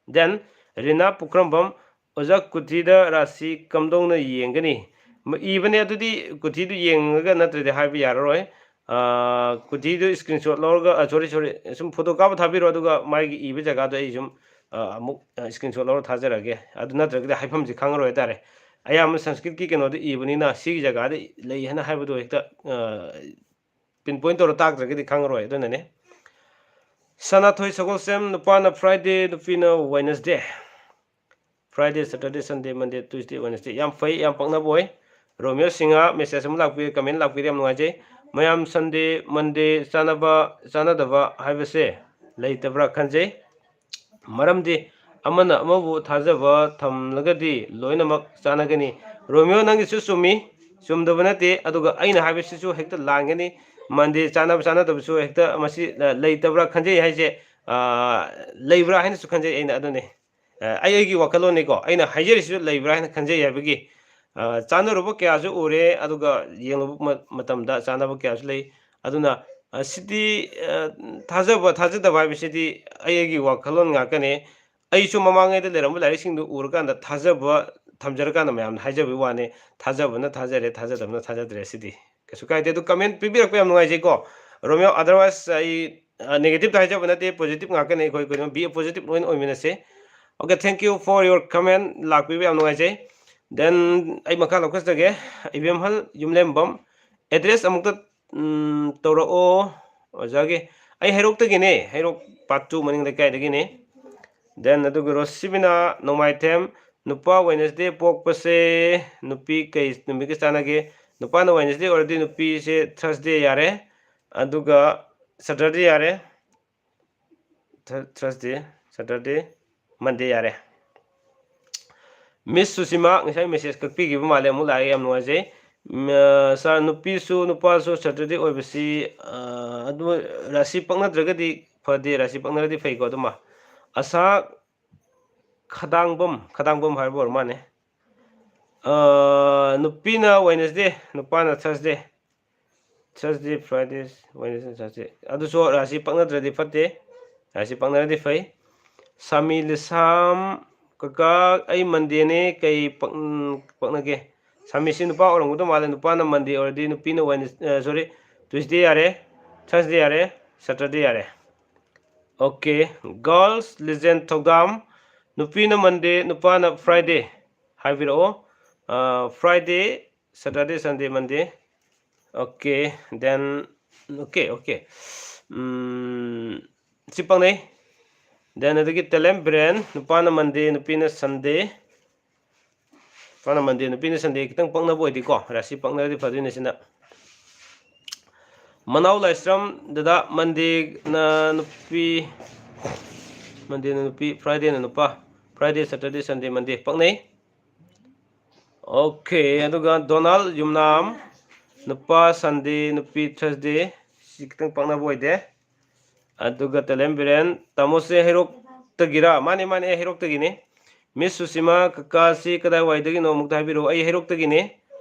Then ꯔꯤꯅꯥ ꯄꯨꯈ꯭ꯔꯝꯕꯝ, "ꯑꯣꯖꯥ, ꯀꯨꯊꯤꯗ ꯔꯥꯁꯤ ꯀꯝꯗꯧꯅ ꯌꯦꯡꯒꯅꯤ?" ꯃ-, ꯏꯕꯅꯦ, ꯑꯗꯨꯗꯤ ꯀꯨꯊꯤꯗꯨ ꯌꯦꯡꯉꯒ ꯅꯠꯇ꯭ꯔꯗꯤ ꯍꯥꯏꯕ ꯌꯥꯔꯔꯣꯏ꯫ ꯑ, ꯀꯨꯊꯤꯗꯨ screenshot ꯂꯧꯔꯒ, ꯑ, sorry, sorry, ꯁꯨꯝ photo ꯀꯥꯞꯄ ꯊꯥꯕꯤꯔꯣ, ꯑꯗꯨꯒ ꯃꯥꯒꯤ ꯏꯕ ꯖꯒꯥꯗꯣ ꯑꯩ ꯁꯨꯝ, ꯑ, ꯑꯃꯨꯛ, ꯑ, screenshot ꯂꯧꯔ ꯊꯥꯖꯔꯛꯑꯒꯦ꯫ ꯑꯗꯨ ꯅꯠꯇ꯭ꯔꯒꯗꯤ ꯍꯥꯏꯐꯝꯁꯤ ꯈꯪꯉꯔꯣꯏ ꯍꯥꯏꯇꯥꯔꯦ꯫ ꯑꯌꯥꯝꯕ ꯁꯪꯁꯀ꯭ꯔꯤꯠꯀꯤ ꯀꯩꯅꯣꯗ ꯏꯕꯅꯤꯅ ꯁꯤꯒꯤ ꯖꯒꯥꯗ ꯂꯩ ꯍꯥꯏꯅ ꯍꯥꯏꯕꯗꯣ ꯍꯦꯛꯇ, ꯑ, pinpoint ꯇꯧꯔ ꯇꯥꯛꯇ꯭ꯔꯒꯗꯤ ꯈꯪꯉꯔꯣꯏ, ꯑꯗꯨꯅꯅꯦ꯫ ꯁꯅꯥꯊꯣꯏ ꯁꯒꯣꯜꯁꯦꯝ, "ꯅꯨꯄꯥꯅ Friday, ꯅꯨꯄꯤꯅ Wednesday꯫ Friday, Saturday, Sunday, Monday, Tuesday, Wednesday"꯫ ꯌꯥꯝ ꯐꯩ, ꯌꯥꯝ ꯄꯛꯅꯕ ꯑꯣꯏ꯫ ꯔꯣꯃꯤꯌꯣ ꯁꯤꯡꯍ message ꯑꯃ ꯂꯥꯛꯄꯤꯔꯦ, comment ꯂꯥꯛꯄꯤꯔꯦ, ꯌꯥꯝ ꯅꯨꯡꯉꯥꯏꯖꯩ꯫ "ꯃꯌꯥꯝ Sunday, Monday ꯆꯥꯟꯅꯕ, ꯆꯥꯟꯅꯗꯕ ꯍꯥꯏꯕꯁꯦ ꯂꯩꯇꯕ꯭ꯔꯥ ꯈꯟꯖꯩ꯫ ꯃꯔꯝꯗꯤ ꯑꯃꯅ ꯑꯃꯕꯨ ꯊꯥꯖꯕ ꯊꯝꯂꯒꯗꯤ ꯂꯣꯏꯅꯃꯛ ꯆꯥꯟꯅꯒꯅꯤ"꯫ ꯔꯣꯃꯤꯌꯣ, ꯅꯪꯒꯤꯁꯨ ꯆꯨꯝꯃꯤ꯫ ꯆꯨꯝꯗꯕ ꯅꯠꯇꯦ꯫ ꯑꯗꯨꯒ ꯑꯩꯅ ꯍꯥꯏꯕꯁꯤꯁꯨ ꯍꯦꯛꯇ ꯂꯥꯟꯒꯅꯤ꯫ Monday ꯆꯥꯟꯅꯕ ꯆꯥꯟꯅꯗꯕꯁꯨ ꯍꯦꯛꯇ ꯃꯁꯤ, ꯑ, ꯂꯩꯇꯕ꯭ꯔꯥ ꯈꯟꯖꯩ ꯍꯥꯏꯁꯦ, ꯑ, ꯂꯩꯕ꯭ꯔꯥ ꯍꯥꯏꯅꯁꯨ ꯈꯟꯖꯩ ꯑꯩꯅ꯫ ꯑꯗꯨꯅꯤ, ꯑ, ꯑꯩ ꯑꯩꯒꯤ ꯋꯥꯈꯜꯂꯣꯟꯅꯤꯀꯣ꯫ ꯑꯩꯅ ꯍꯥꯏꯖꯔꯤꯁꯤꯁꯨ ꯂꯩꯕ꯭ꯔꯥ ꯍꯥꯏꯅ ꯈꯟꯖꯩ ꯍꯥꯏꯕꯒꯤ, ꯑ, ꯆꯥꯟꯅꯔꯨꯕ ꯀꯌꯥꯁꯨ ꯎꯔꯦ, ꯑꯗꯨꯒ ꯌꯦꯡꯂꯨꯕ ꯃ-, ꯃꯇꯝꯗ ꯆꯥꯟꯅꯕ ꯀꯌꯥꯁꯨ ꯂꯩ꯫ ꯑꯗꯨꯅ ꯑ, ꯁꯤꯗꯤ, ꯑ, ꯊꯥꯖꯕ ꯊꯥꯖꯗꯕ ꯍꯥꯏꯕꯁꯤꯗꯤ ꯑꯩꯒꯤ ꯋꯥꯈꯜꯂꯣꯟ ꯉꯥꯛꯇꯅꯦ꯫ ꯑꯩꯁꯨ ꯃꯃꯥꯡꯉꯩꯗ ꯂꯩꯔꯝꯕ ꯂꯥꯏꯔꯤꯛꯁꯤꯡꯗꯨ ꯎꯔꯀꯥꯟꯗ ꯊꯥꯖꯕ ꯊꯝꯖꯔꯀꯥꯟꯗ ꯃꯌꯥꯝꯅ ꯍꯥꯏꯖꯕꯒꯤ ꯋꯥꯅꯤ꯫ ꯊꯥꯖꯕꯅ ꯊꯥꯖꯔꯦ, ꯊꯥꯖꯗꯕꯅ ꯊꯥꯖꯗ꯭ꯔꯦ꯫ ꯁꯤꯗꯤ ꯀꯩꯁꯨ ꯀꯥꯏꯗꯦ꯫ ꯑꯗꯨ comment ꯄꯤꯕꯤꯔꯛꯄ ꯌꯥꯝ ꯅꯨꯡꯉꯥꯏꯖꯩꯀꯣ, ꯔꯣꯃꯤꯌꯣ꯫ Otherwise, ꯑꯩ, ꯑ, negative ꯇ ꯍꯥꯏꯖꯕ ꯅꯠꯇꯦ, positive ꯉꯥꯛꯇꯅꯦ꯫ ꯑꯩꯈꯣꯏ ꯀꯩꯅꯣ, be a positive ꯂꯣꯏꯅ ꯑꯣꯏꯃꯤꯟꯅꯁꯦ꯫ Okay, thank you for your comment꯫ ꯂꯥꯛꯄꯤꯕ ꯌꯥꯝ ꯅꯨꯡꯉꯥꯏꯖꯩ꯫ Then ꯑꯩ ꯃꯈꯥ ꯂꯧꯈꯠꯆꯒꯦ꯫ ꯏꯕꯦꯝꯍꯜ ꯌꯨꯝꯂꯦꯝꯕꯝ, address ꯑꯃꯨꯛꯇ ꯎꯝ, ꯇꯧꯔꯛꯑꯣ ꯑꯣꯖꯥꯒꯤ꯫ ꯑꯩ ꯍꯩꯔꯣꯛꯇꯒꯤꯅꯦ, ꯍꯩꯔꯣꯛ part two ꯃꯅꯤꯡ ꯂꯩꯀꯥꯏꯗꯒꯤꯅꯦ꯫ Then ꯑꯗꯨꯒ ꯔꯣꯁꯤꯕꯤꯅꯥ ꯅꯣꯡꯃꯥꯏꯊꯦꯝ, ꯅꯨꯄꯥ Wednesday ꯄꯣꯛꯄꯁꯦ ꯅꯨꯄꯤ ꯀꯩ ꯅꯨꯃꯤꯠꯀ ꯆꯥꯟꯅꯒꯦ? ꯅꯨꯄꯥꯅ Wednesday ꯑꯣꯏꯔꯗꯤ ꯅꯨꯄꯤꯁꯦ Thursday ꯌꯥꯔꯦ, ꯑꯗꯨꯒ Saturday ꯌꯥꯔꯦ꯫ Thur-, Thursday, Saturday, Monday ꯌꯥꯔꯦ꯫ Miss ꯁꯨꯁꯤꯃꯥ ꯉꯁꯥꯏ message ꯀꯛꯄꯤꯈꯤꯕ ꯃꯥꯜꯂꯦ, ꯑꯃꯨꯛ ꯂꯥꯛꯑꯦ, ꯌꯥꯝ ꯅꯨꯡꯉꯥꯏꯖꯩ꯫ ꯎꯝ, ꯑ, sir, ꯅꯨꯄꯤꯁꯨ ꯅꯨꯄꯥꯁꯨ Saturday ꯑꯣꯏꯕꯁꯤ, ꯑ, ꯑꯗꯨ ꯔꯥꯁꯤ ꯄꯛꯅꯗ꯭ꯔꯒꯗꯤ ꯐꯗꯦ, ꯔꯥꯁꯤ ꯄꯛꯅꯔꯗꯤ ꯐꯩꯀꯣ꯫ ꯑꯗꯨꯃ ꯑꯁꯥ ꯈꯗꯥꯡꯕꯝ, ꯈꯗꯥꯡꯕꯝ ꯍꯥꯏꯕ ꯑꯣꯏꯔ ꯃꯥꯜꯂꯦ꯫ ꯑ, ꯅꯨꯄꯤꯅ Wednesday, ꯅꯨꯄꯥꯅ Thursday꯫ Thursday, Friday, Wednesday, Thursday꯫ ꯑꯗꯨꯁꯨ ꯔꯥꯁꯤ ꯄꯛꯅꯗ꯭ꯔꯗꯤ ꯐꯠꯇꯦ, ꯔꯥꯁꯤ ꯄꯛꯅꯔꯗꯤ ꯐꯩ꯫ ꯁꯥꯃꯤ ꯂꯤꯁꯥꯝ, ꯀꯀꯥ, ꯑꯩ Monday ꯅꯦ, ꯀꯩ ꯄꯛ-, ꯄꯛꯅꯒꯦ? ꯁꯥꯃꯤꯁꯤ ꯅꯨꯄꯥ ꯑꯣꯏꯔꯝꯒꯗꯧ ꯃꯥꯜꯂꯦ꯫ ꯅꯨꯄꯥꯅ Monday ꯑꯣꯏꯔꯗꯤ ꯅꯨꯄꯤꯅ Wednes-, ꯑ, sorry, Tuesday ꯌꯥꯔꯦ, Thursday ꯌꯥꯔꯦ, Saturday ꯌꯥꯔꯦ꯫ Okay, Girls Legend ꯊꯧꯗꯥꯝ, ꯅꯨꯄꯤꯅ Monday, ꯅꯨꯄꯥꯅ Friday ꯍꯥꯏꯕꯤꯔꯛꯑꯣ꯫ ꯑ, Friday, Saturday, Sunday, Monday꯫ Okay, then, okay, okay꯫ ꯎꯝ, ꯁꯤ ꯄꯛꯅꯩ꯫ Then ꯑꯗꯒꯤ ꯇꯦꯂꯦꯝ ꯕꯤꯔꯦꯟ, ꯅꯨꯄꯥꯅ Monday, ꯅꯨꯄꯤꯅ Sunday꯫ ꯅꯨꯄꯥꯅ Monday, ꯅꯨꯄꯤꯅ Sunday꯫ ꯈꯤꯇꯪ ꯄꯛꯅꯕ ꯑꯣꯏꯗꯤꯀꯣ, ꯔꯥꯁꯤ ꯄꯛꯅꯔꯗꯤ ꯐꯗꯣꯏꯅꯦ ꯁꯤꯅ꯫ ꯃꯅꯥꯎ ꯂꯥꯏꯁ꯭ꯔꯝ, ꯗꯗꯥ, Monday ꯅ ꯅꯨꯄꯤ, Monday ꯅ ꯅꯨꯄꯤ, Friday ꯅ ꯅꯨꯄꯥ, Friday, Saturday, Sunday, Monday ꯄꯛꯅꯩ꯫ Okay, ꯑꯗꯨꯒ ꯗꯣꯅꯥꯜ ꯌꯨꯝꯅꯥꯝ, ꯅꯨꯄꯥ Sunday, ꯅꯨꯄꯤ Thursday꯫ ꯁꯤ ꯈꯤꯇꯪ ꯄꯛꯅꯕ ꯑꯣꯏꯗꯦ꯫ ꯑꯗꯨꯒ ꯇꯦꯂꯦꯝ ꯕꯤꯔꯦꯟ, ꯇꯥꯃꯣꯁꯦ ꯍꯩꯔꯣꯛꯇꯒꯤꯔꯥ? ꯃꯥꯅꯦ, ꯃꯥꯅꯦ, ꯑꯩ ꯍꯩꯔꯣꯛꯇꯒꯤꯅꯦ꯫ Miss ꯁꯨꯁꯤꯃꯥ, ꯀꯀꯥꯁꯤ ꯀꯗꯥꯏꯋꯥꯏꯗꯒꯤꯅꯣ ꯑꯃꯨꯛꯇ ꯍꯥꯏꯕꯤꯔꯛꯑꯣ꯫ ꯑꯩ ꯍꯩꯔꯣꯛꯇꯒꯤꯅꯦ꯫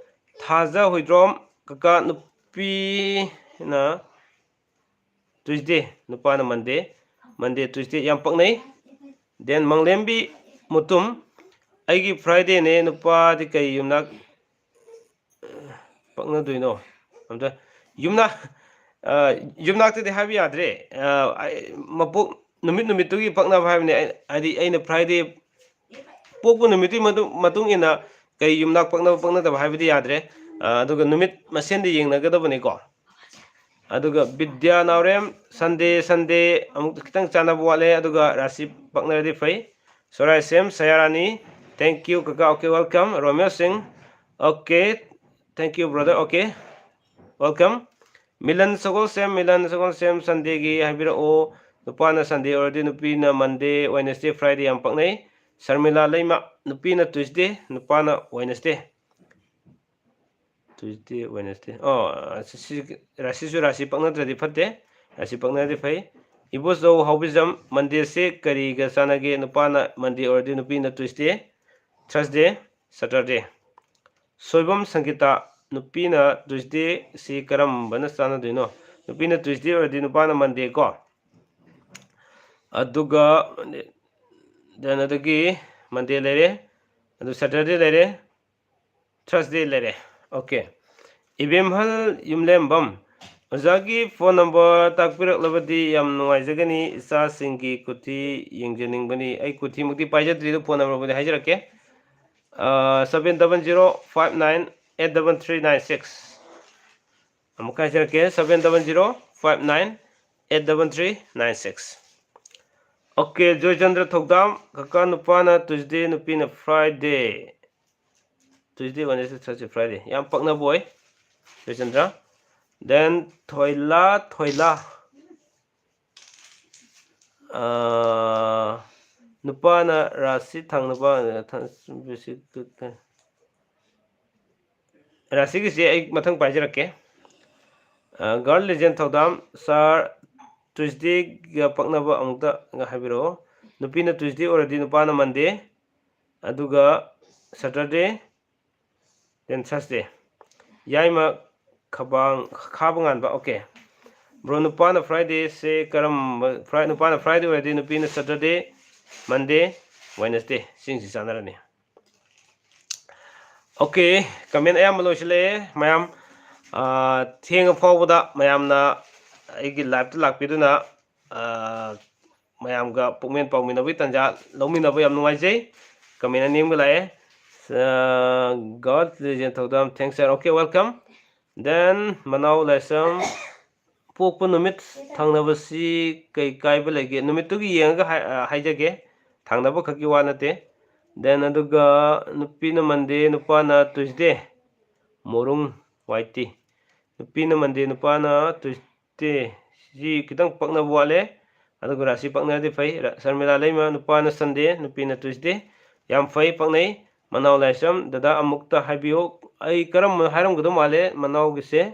ꯊꯥꯖ ꯍꯨꯏꯗ꯭ꯔꯣꯝ, ꯀꯀꯥ, ꯅꯨꯄꯤꯅ Tuesday, ꯅꯨꯄꯥꯅ Monday, Monday, Tuesday ꯌꯥꯝ ꯄꯛꯅꯩ꯫ Then ꯃꯪꯂꯦꯝꯕꯤ ꯃꯨꯇꯨꯝ, "ꯑꯩꯒꯤ Fridayꯅꯦ, ꯅꯨꯄꯥꯗꯤ ꯀꯩ ꯌꯨꯝꯅꯥꯛ ꯄꯛꯅꯗꯣꯏꯅꯣ?" ꯑꯝꯇ ꯌꯨꯝꯅꯥꯛ, ꯑ, ꯌꯨꯝꯅꯥꯛꯇꯗꯤ ꯍꯥꯏꯕ ꯌꯥꯗ꯭ꯔꯦ꯫ ꯑ, ꯑꯩ, ꯃꯄꯣꯛ ꯅꯨꯃꯤꯠ ꯅꯨꯃꯤꯠꯇꯨꯒꯤ ꯄꯛꯅꯕ ꯍꯥꯏꯕꯅꯦ꯫ ꯑꯩ, ꯍꯥꯏꯗꯤ ꯑꯩꯅ Friday ꯄꯣꯛꯄ ꯅꯨꯃꯤꯠꯇꯨꯒꯤ ꯃꯇꯨꯡ, ꯃꯇꯨꯡ ꯏꯟꯅ ꯀꯔꯤ ꯌꯨꯝꯅꯥꯛ ꯄꯛꯅꯕ ꯄꯛꯅꯗꯕ ꯍꯥꯏꯕꯗꯤ ꯌꯥꯗ꯭ꯔꯦ꯫ ꯑ, ꯑꯗꯨꯒ ꯅꯨꯃꯤꯠ ꯃꯁꯦꯟꯗꯤ ꯌꯦꯡꯅꯒꯗꯕꯅꯤꯀꯣ꯫ ꯑꯗꯨꯒ ꯕꯤꯗ꯭ꯌꯥ ꯅꯥꯎꯔꯦꯝ, "Sunday, Sunday ꯑꯃꯨꯛ ꯈꯤꯇꯪ ꯆꯥꯟꯅꯕ ꯋꯥꯠꯂꯦ, ꯑꯗꯨꯒ ꯔꯥꯁꯤ ꯄꯛꯅꯔꯗꯤ ꯐꯩ꯫" ꯁꯣꯔꯥꯏꯁꯦꯝ ꯁꯌꯥꯔꯥꯅꯤ, "Thank you ꯀꯀꯥ, okay, welcome꯫" ꯔꯣꯃꯤꯌꯣ ꯁꯤꯡ, "Okay, thank you brother, okay, welcome꯫" Milan Sagolsem, Milan ꯁꯒꯣꯜꯁꯦꯝ, "Sundayꯒꯤ ꯍꯥꯏꯕꯤꯔꯛꯑꯣ, ꯅꯨꯄꯥꯅ Sunday ꯑꯣꯏꯔꯗꯤ ꯅꯨꯄꯤꯅ Monday, Wednesday, Friday ꯌꯥꯝ ꯄꯛꯅꯩ꯫" ꯁꯔꯃꯤꯂꯥ ꯂꯩꯃ, "ꯅꯨꯄꯤꯅ Tuesday, ꯅꯨꯄꯥꯅ Wednesday꯫" Tuesday, Wednesday꯫ ꯑꯣ, ꯁꯤ, ꯁꯤ, ꯔꯥꯁꯤꯁꯨ ꯔꯥꯁꯤ ꯄꯛꯅꯗ꯭ꯔꯗꯤ ꯐꯠꯇꯦ꯫ ꯔꯥꯁꯤ ꯄꯛꯅꯔꯗꯤ ꯐꯩ꯫ ꯏꯕꯣꯆꯧ ꯍꯥꯎꯕꯤꯖꯝ, "Mondayꯁꯦ ꯀꯔꯤꯒ ꯆꯥꯟꯅꯒꯦ? ꯅꯨꯄꯥꯅ Monday ꯑꯣꯏꯔꯗꯤ ꯅꯨꯄꯤꯅ Tuesday, Thursday, Saturday꯫" ꯁꯣꯏꯕꯝ ꯁꯪꯒꯤꯇꯥ, "ꯅꯨꯄꯤꯅ Tuesdayꯁꯤ ꯀꯔꯝꯕꯅ ꯆꯥꯟꯅꯗꯣꯏꯅꯣ?" ꯅꯨꯄꯤꯅ Tuesday ꯑꯣꯏꯔꯗꯤ ꯅꯨꯄꯥꯅ Monday ꯀꯣ꯫ ꯑꯗꯨꯒ then ꯑꯗꯒꯤ Monday ꯂꯩꯔꯦ, ꯑꯗꯨ Saturday ꯂꯩꯔꯦ, Thursday ꯂꯩꯔꯦ꯫ Okay꯫ ꯏꯕꯦꯝꯍꯜ ꯌꯨꯝꯂꯦꯝꯕꯝ, "ꯑꯣꯖꯥꯒꯤ phone number ꯇꯥꯛꯄꯤꯔꯛꯂꯕꯗꯤ ꯌꯥꯝ ꯅꯨꯡꯉꯥꯏꯖꯒꯅꯤ꯫ ꯏꯆꯥꯁꯤꯡꯒꯤ ꯀꯨꯊꯤ ꯌꯦꯡꯖꯅꯤꯡꯕꯅꯤ꯫" ꯑꯩ ꯀꯨꯊꯤꯃꯛꯇꯤ ꯄꯥꯏꯖꯗ꯭ꯔꯤ, ꯑꯗꯨ phone numberꯕꯨꯗꯤ ꯍꯥꯏꯖꯔꯛꯀꯦ꯫ ꯑ, seven double zero five nine eight double three nine six꯫ ꯑꯃꯨꯛꯀ ꯍꯥꯏꯖꯔꯛꯀꯦ, seven double zero five nine eight double three nine six꯫ Okay, Joychandra ꯊꯧꯗꯥꯝ, "ꯀꯀꯥ, ꯅꯨꯄꯥꯅ Tuesday, ꯅꯨꯄꯤꯅ Friday꯫" Tuesday, Wednesday, Thursday, Friday꯫ ꯌꯥꯝ ꯄꯛꯅꯕ ꯑꯣꯏ, ꯖꯣꯏꯆꯟꯗ꯭ꯔ꯫ Then ꯊꯣꯏꯂꯥ, ꯊꯣꯏꯂꯥ꯫ ꯑꯥ, ꯅꯨꯄꯥꯅ ꯔꯥꯁꯤ ꯊꯥꯡꯅꯕ, ꯔꯥꯁꯤꯒꯤꯁꯦ ꯑꯩ ꯃꯊꯪ ꯄꯥꯏꯖꯔꯛꯀꯦ꯫ ꯑꯥ, Girl Legend ꯊꯧꯗꯥꯝ, "Sir, Tuesdayꯒ ꯄꯛꯅꯕ ꯑꯃꯨꯛꯇ ꯍꯥꯏꯕꯤꯔꯛꯑꯣ꯫" ꯅꯨꯄꯤꯅ Tuesday ꯑꯣꯏꯔꯗꯤ ꯅꯨꯄꯥꯅ Monday, ꯑꯗꯨꯒ Saturday, then Thursday꯫ ꯌꯥꯏꯃ ꯈꯕꯥꯡ, ꯈꯥꯕ ꯉꯥꯟꯕ, okay꯫ Bro, ꯅꯨꯄꯥꯅ Fridayꯁꯦ ꯀꯔꯝꯕ, Fri-, ꯅꯨꯄꯥꯅ Friday ꯑꯣꯏꯔꯗꯤ ꯅꯨꯄꯤꯅ Saturday, Monday, Wednesday, ꯁꯤꯡꯁꯤ ꯆꯥꯟꯅꯔꯅꯤ꯫ Okay, comment ꯑꯌꯥꯝꯕ ꯂꯣꯏꯁꯤꯜꯂꯛꯑꯦ ꯃꯌꯥꯝ꯫ ꯑꯥ, ꯊꯦꯡꯉ ꯐꯥꯎꯕꯗ ꯃꯌꯥꯝꯅ ꯑꯩꯒꯤ liveꯇ ꯂꯥꯛꯄꯤꯗꯨꯅ, ꯑꯥ, ꯃꯌꯥꯝꯒ ꯄꯨꯛꯃꯦꯟ ꯄꯥꯎꯃꯤꯟꯅꯕꯒꯤ ꯇꯥꯟꯖꯥ ꯂꯧꯃꯤꯟꯅꯕ ꯌꯥꯝ ꯅꯨꯡꯉꯥꯏꯖꯩ꯫ Comment ꯑꯅꯤ ꯑꯃꯒ ꯂꯥꯛꯑꯦ꯫ ꯑꯥ, God Legend ꯊꯧꯗꯥꯝ, thanks sir, okay, welcome꯫ Then ꯃꯅꯥꯎ ꯂꯥꯏꯁ꯭ꯔꯝ, ꯄꯣꯛꯄ ꯅꯨꯃꯤꯠ ꯊꯪꯅꯕꯁꯤ ꯀꯩ ꯀꯥꯏꯕ ꯂꯩꯒꯦ? ꯅꯨꯃꯤꯠꯇꯨꯒꯤ ꯌꯦꯡꯉꯒ ꯍꯥꯏ-, ꯑ, ꯍꯥꯏꯖꯒꯦ꯫ ꯊꯪꯅꯕ ꯈꯛꯀꯤ ꯋꯥ ꯅꯠꯇꯦ꯫ Then ꯑꯗꯨꯒ ꯅꯨꯄꯤꯅ Monday, ꯅꯨꯄꯥꯅ Tuesday꯫ ꯃꯣꯔꯨꯡ ꯋꯥꯏꯇꯤ꯫ ꯅꯨꯄꯤꯅ Monday, ꯅꯨꯄꯥꯅ Tuesday꯫ ꯁꯤ ꯈꯤꯇꯪ ꯄꯛꯅꯕ ꯋꯥꯠꯂꯦ꯫ ꯑꯗꯨꯒ ꯔꯥꯁꯤ ꯄꯛꯅꯔꯗꯤ ꯐꯩ꯫ ꯔ-, ꯁꯔꯃꯤꯂꯥ ꯂꯩꯃ, ꯅꯨꯄꯥꯅ Sunday, ꯅꯨꯄꯤꯅ Tuesday꯫ ꯌꯥꯝ ꯐꯩ, ꯄꯛꯅꯩ꯫ ꯃꯅꯥꯎ ꯂꯥꯏꯁ꯭ꯔꯝ, ꯗꯗꯥ ꯑꯃꯨꯛꯇ ꯍꯥꯏꯕꯤꯌꯨ꯫ ꯑꯩ ꯀꯔꯝꯕ ꯍꯥꯏꯔꯝꯒꯗꯧ ꯃꯥꯜꯂꯦ ꯃꯅꯥꯎꯒꯤꯁꯦ?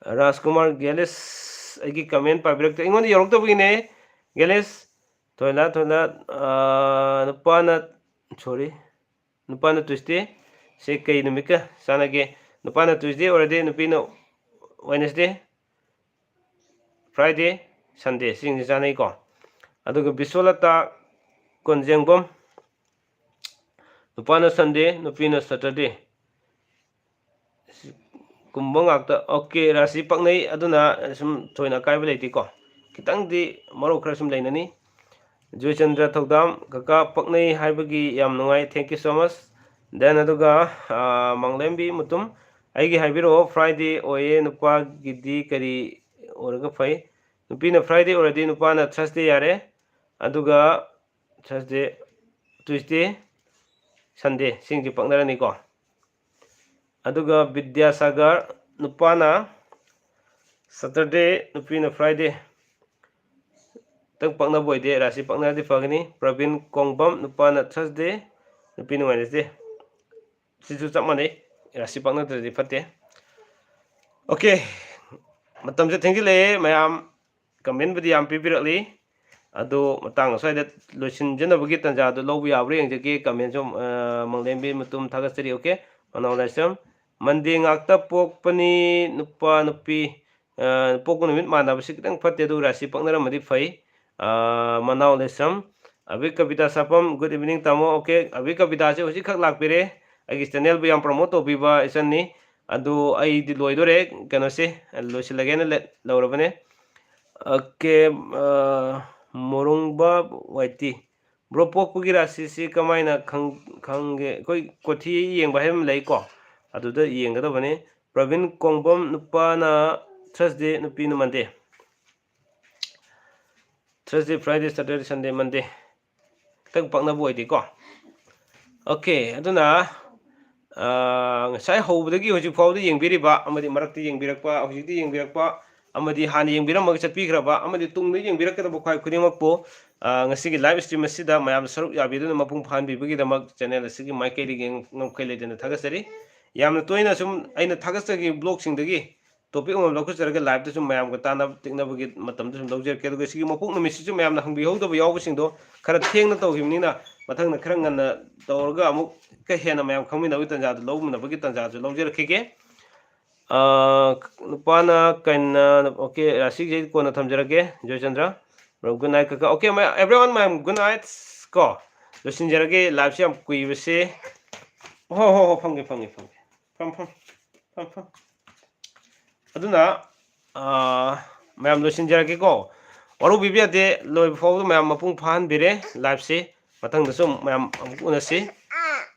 ꯔꯥꯖꯀꯨꯃꯥꯔ ꯒꯦꯂꯤꯁ ꯑꯩꯒꯤ comment ꯄꯥꯕꯤꯔꯛꯇꯦ꯫ ꯑꯩꯉꯣꯟꯗ ꯌꯧꯔꯛꯇꯕꯒꯤꯅꯦ꯫ ꯒꯦꯂꯤꯁ, ꯊꯣꯏꯂꯥ, ꯊꯣꯏꯂꯥ, ꯑꯥ, ꯅꯨꯄꯥꯅ, sorry, ꯅꯨꯄꯥꯅ Tuesday꯫ ꯁꯤ ꯀꯩ ꯅꯨꯃꯤꯠꯀ ꯆꯥꯟꯅꯒꯦ? ꯅꯨꯄꯥꯅ Tuesday ꯑꯣꯏꯔꯗꯤ ꯅꯨꯄꯤꯅ Wednesday, Friday, Sunday, ꯁꯤꯁꯤꯡꯁꯦ ꯆꯥꯟꯅꯩꯀꯣ꯫ ꯑꯗꯨꯒ ꯕꯤꯁ꯭ꯋꯂꯇꯥ ꯀꯣꯟꯖꯦꯡꯕꯝ, ꯅꯨꯄꯥꯅ Sunday, ꯅꯨꯄꯤꯅ Saturday꯫ ꯀꯨꯝꯕ ꯉꯥꯛꯇ꯫ Okay, ꯔꯥꯁꯤ ꯄꯛꯅꯩ, ꯑꯗꯨꯅ ꯁꯨꯝ ꯊꯣꯏꯅ ꯑꯀꯥꯏꯕ ꯂꯩꯇꯦꯀꯣ꯫ ꯈꯤꯇꯪꯗꯤ ꯃꯔꯧ ꯈꯔ ꯁꯨꯝ ꯂꯩꯅꯅꯤ꯫ ꯖꯣꯏꯆꯟꯗ꯭ꯔ ꯊꯧꯗꯥꯝ, ꯀꯀꯥ ꯄꯛꯅꯩ ꯍꯥꯏꯕꯒꯤ ꯌꯥꯝ ꯅꯨꯡꯉꯥꯏ, thank you so much꯫ Then ꯑꯗꯨꯒ, ꯑꯥ, ꯃꯥꯡꯂꯦꯝꯕꯤ ꯃꯨꯇꯨꯝ, ꯑꯩꯒꯤ ꯍꯥꯏꯕꯤꯔꯛꯑꯣ, Friday ꯑꯣꯏꯌꯦ, ꯅꯨꯄꯥꯒꯤꯗꯤ ꯀꯔꯤ ꯑꯣꯏꯔꯒ ꯐꯩ? ꯅꯨꯄꯤꯅ Friday ꯑꯣꯏꯔꯗꯤ ꯅꯨꯄꯥꯅ Thursday ꯌꯥꯔꯦ, ꯑꯗꯨꯒ Thursday, Tuesday, Sunday, ꯁꯤꯡꯁꯤ ꯄꯛꯅꯔꯅꯤꯀꯣ꯫ ꯑꯗꯨꯒ ꯕꯤꯗ꯭ꯌꯥꯁꯥꯒꯔ, ꯅꯨꯄꯥꯅ Saturday, ꯅꯨꯄꯤꯅ Friday꯫ ꯈꯤꯇꯪ ꯄꯛꯅꯕ ꯑꯣꯏꯗꯦ, ꯔꯥꯁꯤ ꯄꯛꯅꯔꯗꯤ ꯐꯒꯅꯤ꯫ ꯄ꯭ꯔꯕꯤꯟ ꯀꯣꯡꯕꯝ, ꯅꯨꯄꯥꯅ Thursday, ꯅꯨꯄꯤꯅ Wednesday꯫ ꯁꯤꯁꯨ ꯆꯞ ꯃꯥꯟꯅꯩ, ꯔꯥꯁꯤ ꯄꯛꯅꯗ꯭ꯔꯗꯤ ꯐꯠꯇꯦ꯫ Okay, ꯃꯇꯝꯁꯦ ꯊꯦꯡꯖꯤꯜꯂꯛꯑꯦ ꯃꯌꯥꯝ꯫ Commentꯕꯨꯗꯤ ꯌꯥꯝ ꯄꯤꯕꯤꯔꯛꯂꯤ, ꯑꯗꯣ ꯃꯇꯥꯡ ꯑꯁ꯭ꯋꯥꯏꯗ ꯂꯣꯏꯁꯤꯟꯖꯅꯕꯒꯤ ꯇꯥꯟꯖꯥꯗꯣ ꯂꯧꯕ ꯌꯥꯕ꯭ꯔꯥ ꯌꯦꯡꯖꯒꯦ꯫ Commentꯁꯨ, ꯑ, ꯃꯪꯂꯦꯝꯕꯤ ꯃꯇꯨꯝ ꯊꯥꯒꯠꯆꯔꯤ꯫ Okay, ꯃꯅꯥꯎ ꯂꯥꯏꯁ꯭ꯔꯝ, Monday ꯉꯥꯛꯇ ꯄꯣꯛꯄꯅꯤ, ꯅꯨꯄꯥ ꯅꯨꯄꯤ ꯑ, ꯄꯣꯛꯄ ꯅꯨꯃꯤꯠ ꯃꯥꯟꯅꯕꯁꯤ ꯈꯤꯇꯪ ꯐꯠꯇꯦ, ꯑꯗꯨ ꯔꯥꯁꯤ ꯄꯛꯅꯔꯝꯃꯗꯤ ꯐꯩ꯫ ꯑ, ꯃꯅꯥꯎ ꯂꯩꯁ꯭ꯔꯝ, ꯑꯕꯤꯛ ꯀꯕꯤꯇꯥ ꯁꯥꯄꯝ, good evening ꯇꯥꯃꯣ꯫ Okay, ꯑꯕꯤꯛ ꯀꯕꯤꯇꯥꯁꯦ ꯍꯧꯖꯤꯛꯈꯛ ꯂꯥꯛꯄꯤꯔꯦ꯫ ꯑꯩꯒꯤ channelꯕꯨ ꯌꯥꯝ promote ꯇꯧꯕꯤꯕ ꯏꯆꯟꯅꯤ꯫ ꯑꯗꯨ ꯑꯩꯗꯤ ꯂꯣꯏꯗꯣꯔꯦ, ꯀꯩꯅꯣꯁꯦ, ꯂꯣꯏꯁꯤꯜꯂꯒꯦꯅ ꯂꯦ-, ꯂꯧꯔꯕꯅꯦ꯫ Okay, ꯑ, ꯃꯣꯔꯣꯡꯕ ꯋꯥꯏꯇꯤ꯫ Bro, ꯄꯣꯛꯄꯒꯤ ꯔꯥꯁꯤꯁꯤ ꯀꯃꯥꯏꯅ ꯈꯪ-, ꯈꯪꯒꯦ? ꯑꯩꯈꯣꯏ ꯀꯣꯊꯤ ꯌꯦꯡꯕ ꯍꯥꯏꯕ ꯑꯃ ꯂꯩꯀꯣ, ꯑꯗꯨꯗ ꯌꯦꯡꯒꯗꯕꯅꯤ꯫ ꯄ꯭ꯔꯕꯤꯟ ꯀꯣꯡꯕꯝ, ꯅꯨꯄꯥꯅ Thursday, ꯅꯨꯄꯤꯅ Monday꯫ Thursday, Friday, Saturday, Sunday, Monday꯫ ꯈꯤꯇꯪ ꯄꯛꯅꯕ ꯑꯣꯏꯗꯦꯀꯣ꯫ Okay, ꯑꯗꯨꯅ, ꯑ, ꯉꯁꯥꯏ ꯍꯧꯕꯗꯒꯤ ꯍꯧꯖꯤꯛ ꯐꯥꯎꯕꯗ ꯌꯦꯡꯕꯤꯔꯤꯕ ꯑꯃꯗꯤ ꯃꯔꯛꯇ ꯌꯦꯡꯕꯤꯔꯛꯄ, ꯍꯧꯖꯤꯛꯇꯤ ꯌꯦꯡꯕꯤꯔꯛꯄ, ꯑꯃꯗꯤ ꯍꯥꯟꯅ ꯌꯦꯡꯕꯤꯔꯝꯃꯒ ꯆꯠꯄꯤꯈ꯭ꯔꯕ, ꯑꯃꯗꯤ ꯇꯨꯡꯗ ꯌꯦꯡꯕꯤꯔꯛꯀꯗꯕ ꯈ꯭ꯋꯥꯏ ꯈꯨꯗꯤꯡꯃꯛꯄꯨ, ꯑ, ꯉꯁꯤꯒꯤ live stream ꯑꯁꯤꯗ ꯃꯌꯥꯝꯅ ꯁꯔꯨꯛ ꯌꯥꯕꯤꯗꯨꯅ ꯃꯄꯨꯡ ꯐꯥꯍꯟꯕꯤꯕꯒꯤꯗꯃꯛ channel ꯑꯁꯤꯒꯤ ꯃꯥꯏꯀꯩꯗꯒꯤ ꯉꯝꯈꯩ ꯂꯩꯇꯅ ꯊꯥꯒꯠꯆꯔꯤ꯫ ꯌꯥꯝꯅ ꯇꯣꯏꯅ ꯁꯨꯝ ꯑꯩꯅ ꯊꯥꯒꯠꯆꯈꯤꯕ vlogꯁꯤꯡꯗꯒꯤ topic ꯑꯃꯃꯝ ꯂꯧꯈꯠꯆꯔꯒ liveꯇ ꯁꯨꯝ ꯃꯌꯥꯝꯒ ꯇꯥꯟꯅꯕ ꯇꯤꯛꯅꯕꯒꯤ ꯃꯇꯝꯗ ꯁꯨꯝ ꯂꯧꯖꯔꯛꯀꯦ꯫ ꯑꯗꯨꯒ ꯁꯤꯒꯤ ꯃꯄꯣꯛ ꯅꯨꯃꯤꯠꯁꯤꯁꯨ ꯃꯌꯥꯝꯅ ꯍꯪꯕꯤꯍꯧꯗꯕ ꯌꯥꯎꯕꯁꯤꯡꯗꯣ ꯈꯔ ꯊꯦꯡꯅ ꯇꯧꯈꯤꯕꯅꯤꯅ, ꯃꯊꯪꯗ ꯈꯔ ꯉꯟꯅ ꯇꯧꯔꯒ ꯑꯃꯨꯛꯀ ꯍꯦꯟꯅ ꯃꯌꯥꯝ ꯈꯪꯃꯤꯟꯅꯕꯒꯤ ꯇꯥꯟꯖꯥꯗꯨ ꯂꯧꯃꯤꯟꯅꯕꯒꯤ ꯇꯥꯟꯖꯥꯁꯨ ꯂꯧꯖꯔꯛꯈꯤꯒꯦ꯫ ꯑ, ꯅꯨꯄꯥꯅ ꯀꯩꯅ, okay, ꯔꯥꯁꯤꯁꯦ ꯀꯣꯟꯅ ꯊꯝꯖꯔꯒꯦ, ꯖꯣꯏꯆꯟꯗ꯭ꯔ꯫ Good night, ꯀꯀꯥ꯫ Okay, my, everyone, my good night, ꯀꯣ꯫ ꯂꯣꯏꯁꯤꯟꯖꯔꯒꯦ, liveꯁꯦ ꯌꯥꯝ ꯀꯨꯏꯕꯁꯦ꯫ ꯍꯣ, ꯍꯣ, ꯍꯣ, ꯐꯝꯒꯦ, ꯐꯝꯒꯦ, ꯐꯝꯒꯦ꯫ ꯐꯝ, ꯐꯝ, ꯐꯝ, ꯐꯝ꯫ ꯑꯗꯨꯅ, ꯑ, ꯃꯌꯥꯝ ꯂꯣꯏꯁꯤꯟꯖꯔꯒꯦꯀꯣ꯫ ꯋꯥꯔꯧꯕꯤꯕ ꯌꯥꯗꯦ, ꯂꯣꯏꯕ ꯐꯥꯎꯕꯗ ꯃꯌꯥꯝ ꯃꯄꯨꯡ ꯐꯥꯍꯟꯕꯤꯔꯦ liveꯁꯦ꯫ ꯃꯊꯪꯗꯁꯨ ꯃꯌꯥꯝ ꯑꯃꯨꯛ ꯎꯅꯁꯤ꯫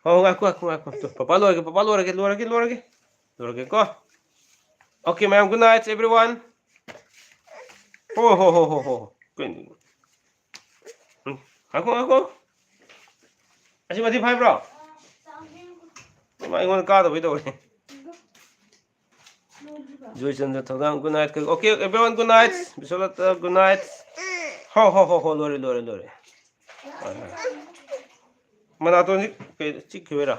ꯍꯣ, ꯍꯣ, ꯉꯥꯏꯈꯣ, ꯉꯥꯏꯈꯣ, ꯉꯥꯏꯈꯣ꯫ ꯇꯨ, ꯄꯄꯥ ꯂꯣꯏꯔꯒꯦ, ꯄꯄꯥ ꯂꯣꯏꯔꯒꯦ, ꯂꯣꯏꯔꯒꯦ, ꯂꯣꯏꯔꯒꯦ꯫ ꯂꯣꯏꯔꯒꯦꯀꯣ꯫ Okay, ꯃꯌꯥꯝ, good night, everyone. ꯍꯣ, ꯍꯣ, ꯍꯣ, ꯍꯣ, ꯍꯣ꯫ ꯀꯩꯅꯣ? ꯎꯝ, ꯉꯥꯏꯈꯣ, ꯉꯥꯏꯈꯣ꯫ ꯑꯁꯤ ꯃꯊꯤ ꯐꯥꯏꯕ꯭ꯔꯣ? ꯃꯥ ꯑꯩꯉꯣꯟꯗ ꯀꯥꯗꯕꯩ ꯇꯧꯔꯦ꯫ ꯖꯣꯏꯆꯟꯗ꯭ꯔ ꯊꯧꯗꯥꯝ, good night꯫ Okay, everyone, good night꯫ ꯕꯤꯁ꯭ꯋꯥꯂꯥꯇ, good night꯫ ꯍꯣ, ꯍꯣ, ꯍꯣ, ꯍꯣ, ꯂꯣꯏꯔꯦ, ꯂꯣꯏꯔꯦ, ꯂꯣꯏꯔꯦ꯫ ꯍꯣꯏ, ꯍꯣꯏ꯫ ꯃꯅꯥꯇꯣꯟꯁꯤ ꯀꯩ, ꯆꯤꯛꯈꯤꯕꯩꯔꯥ?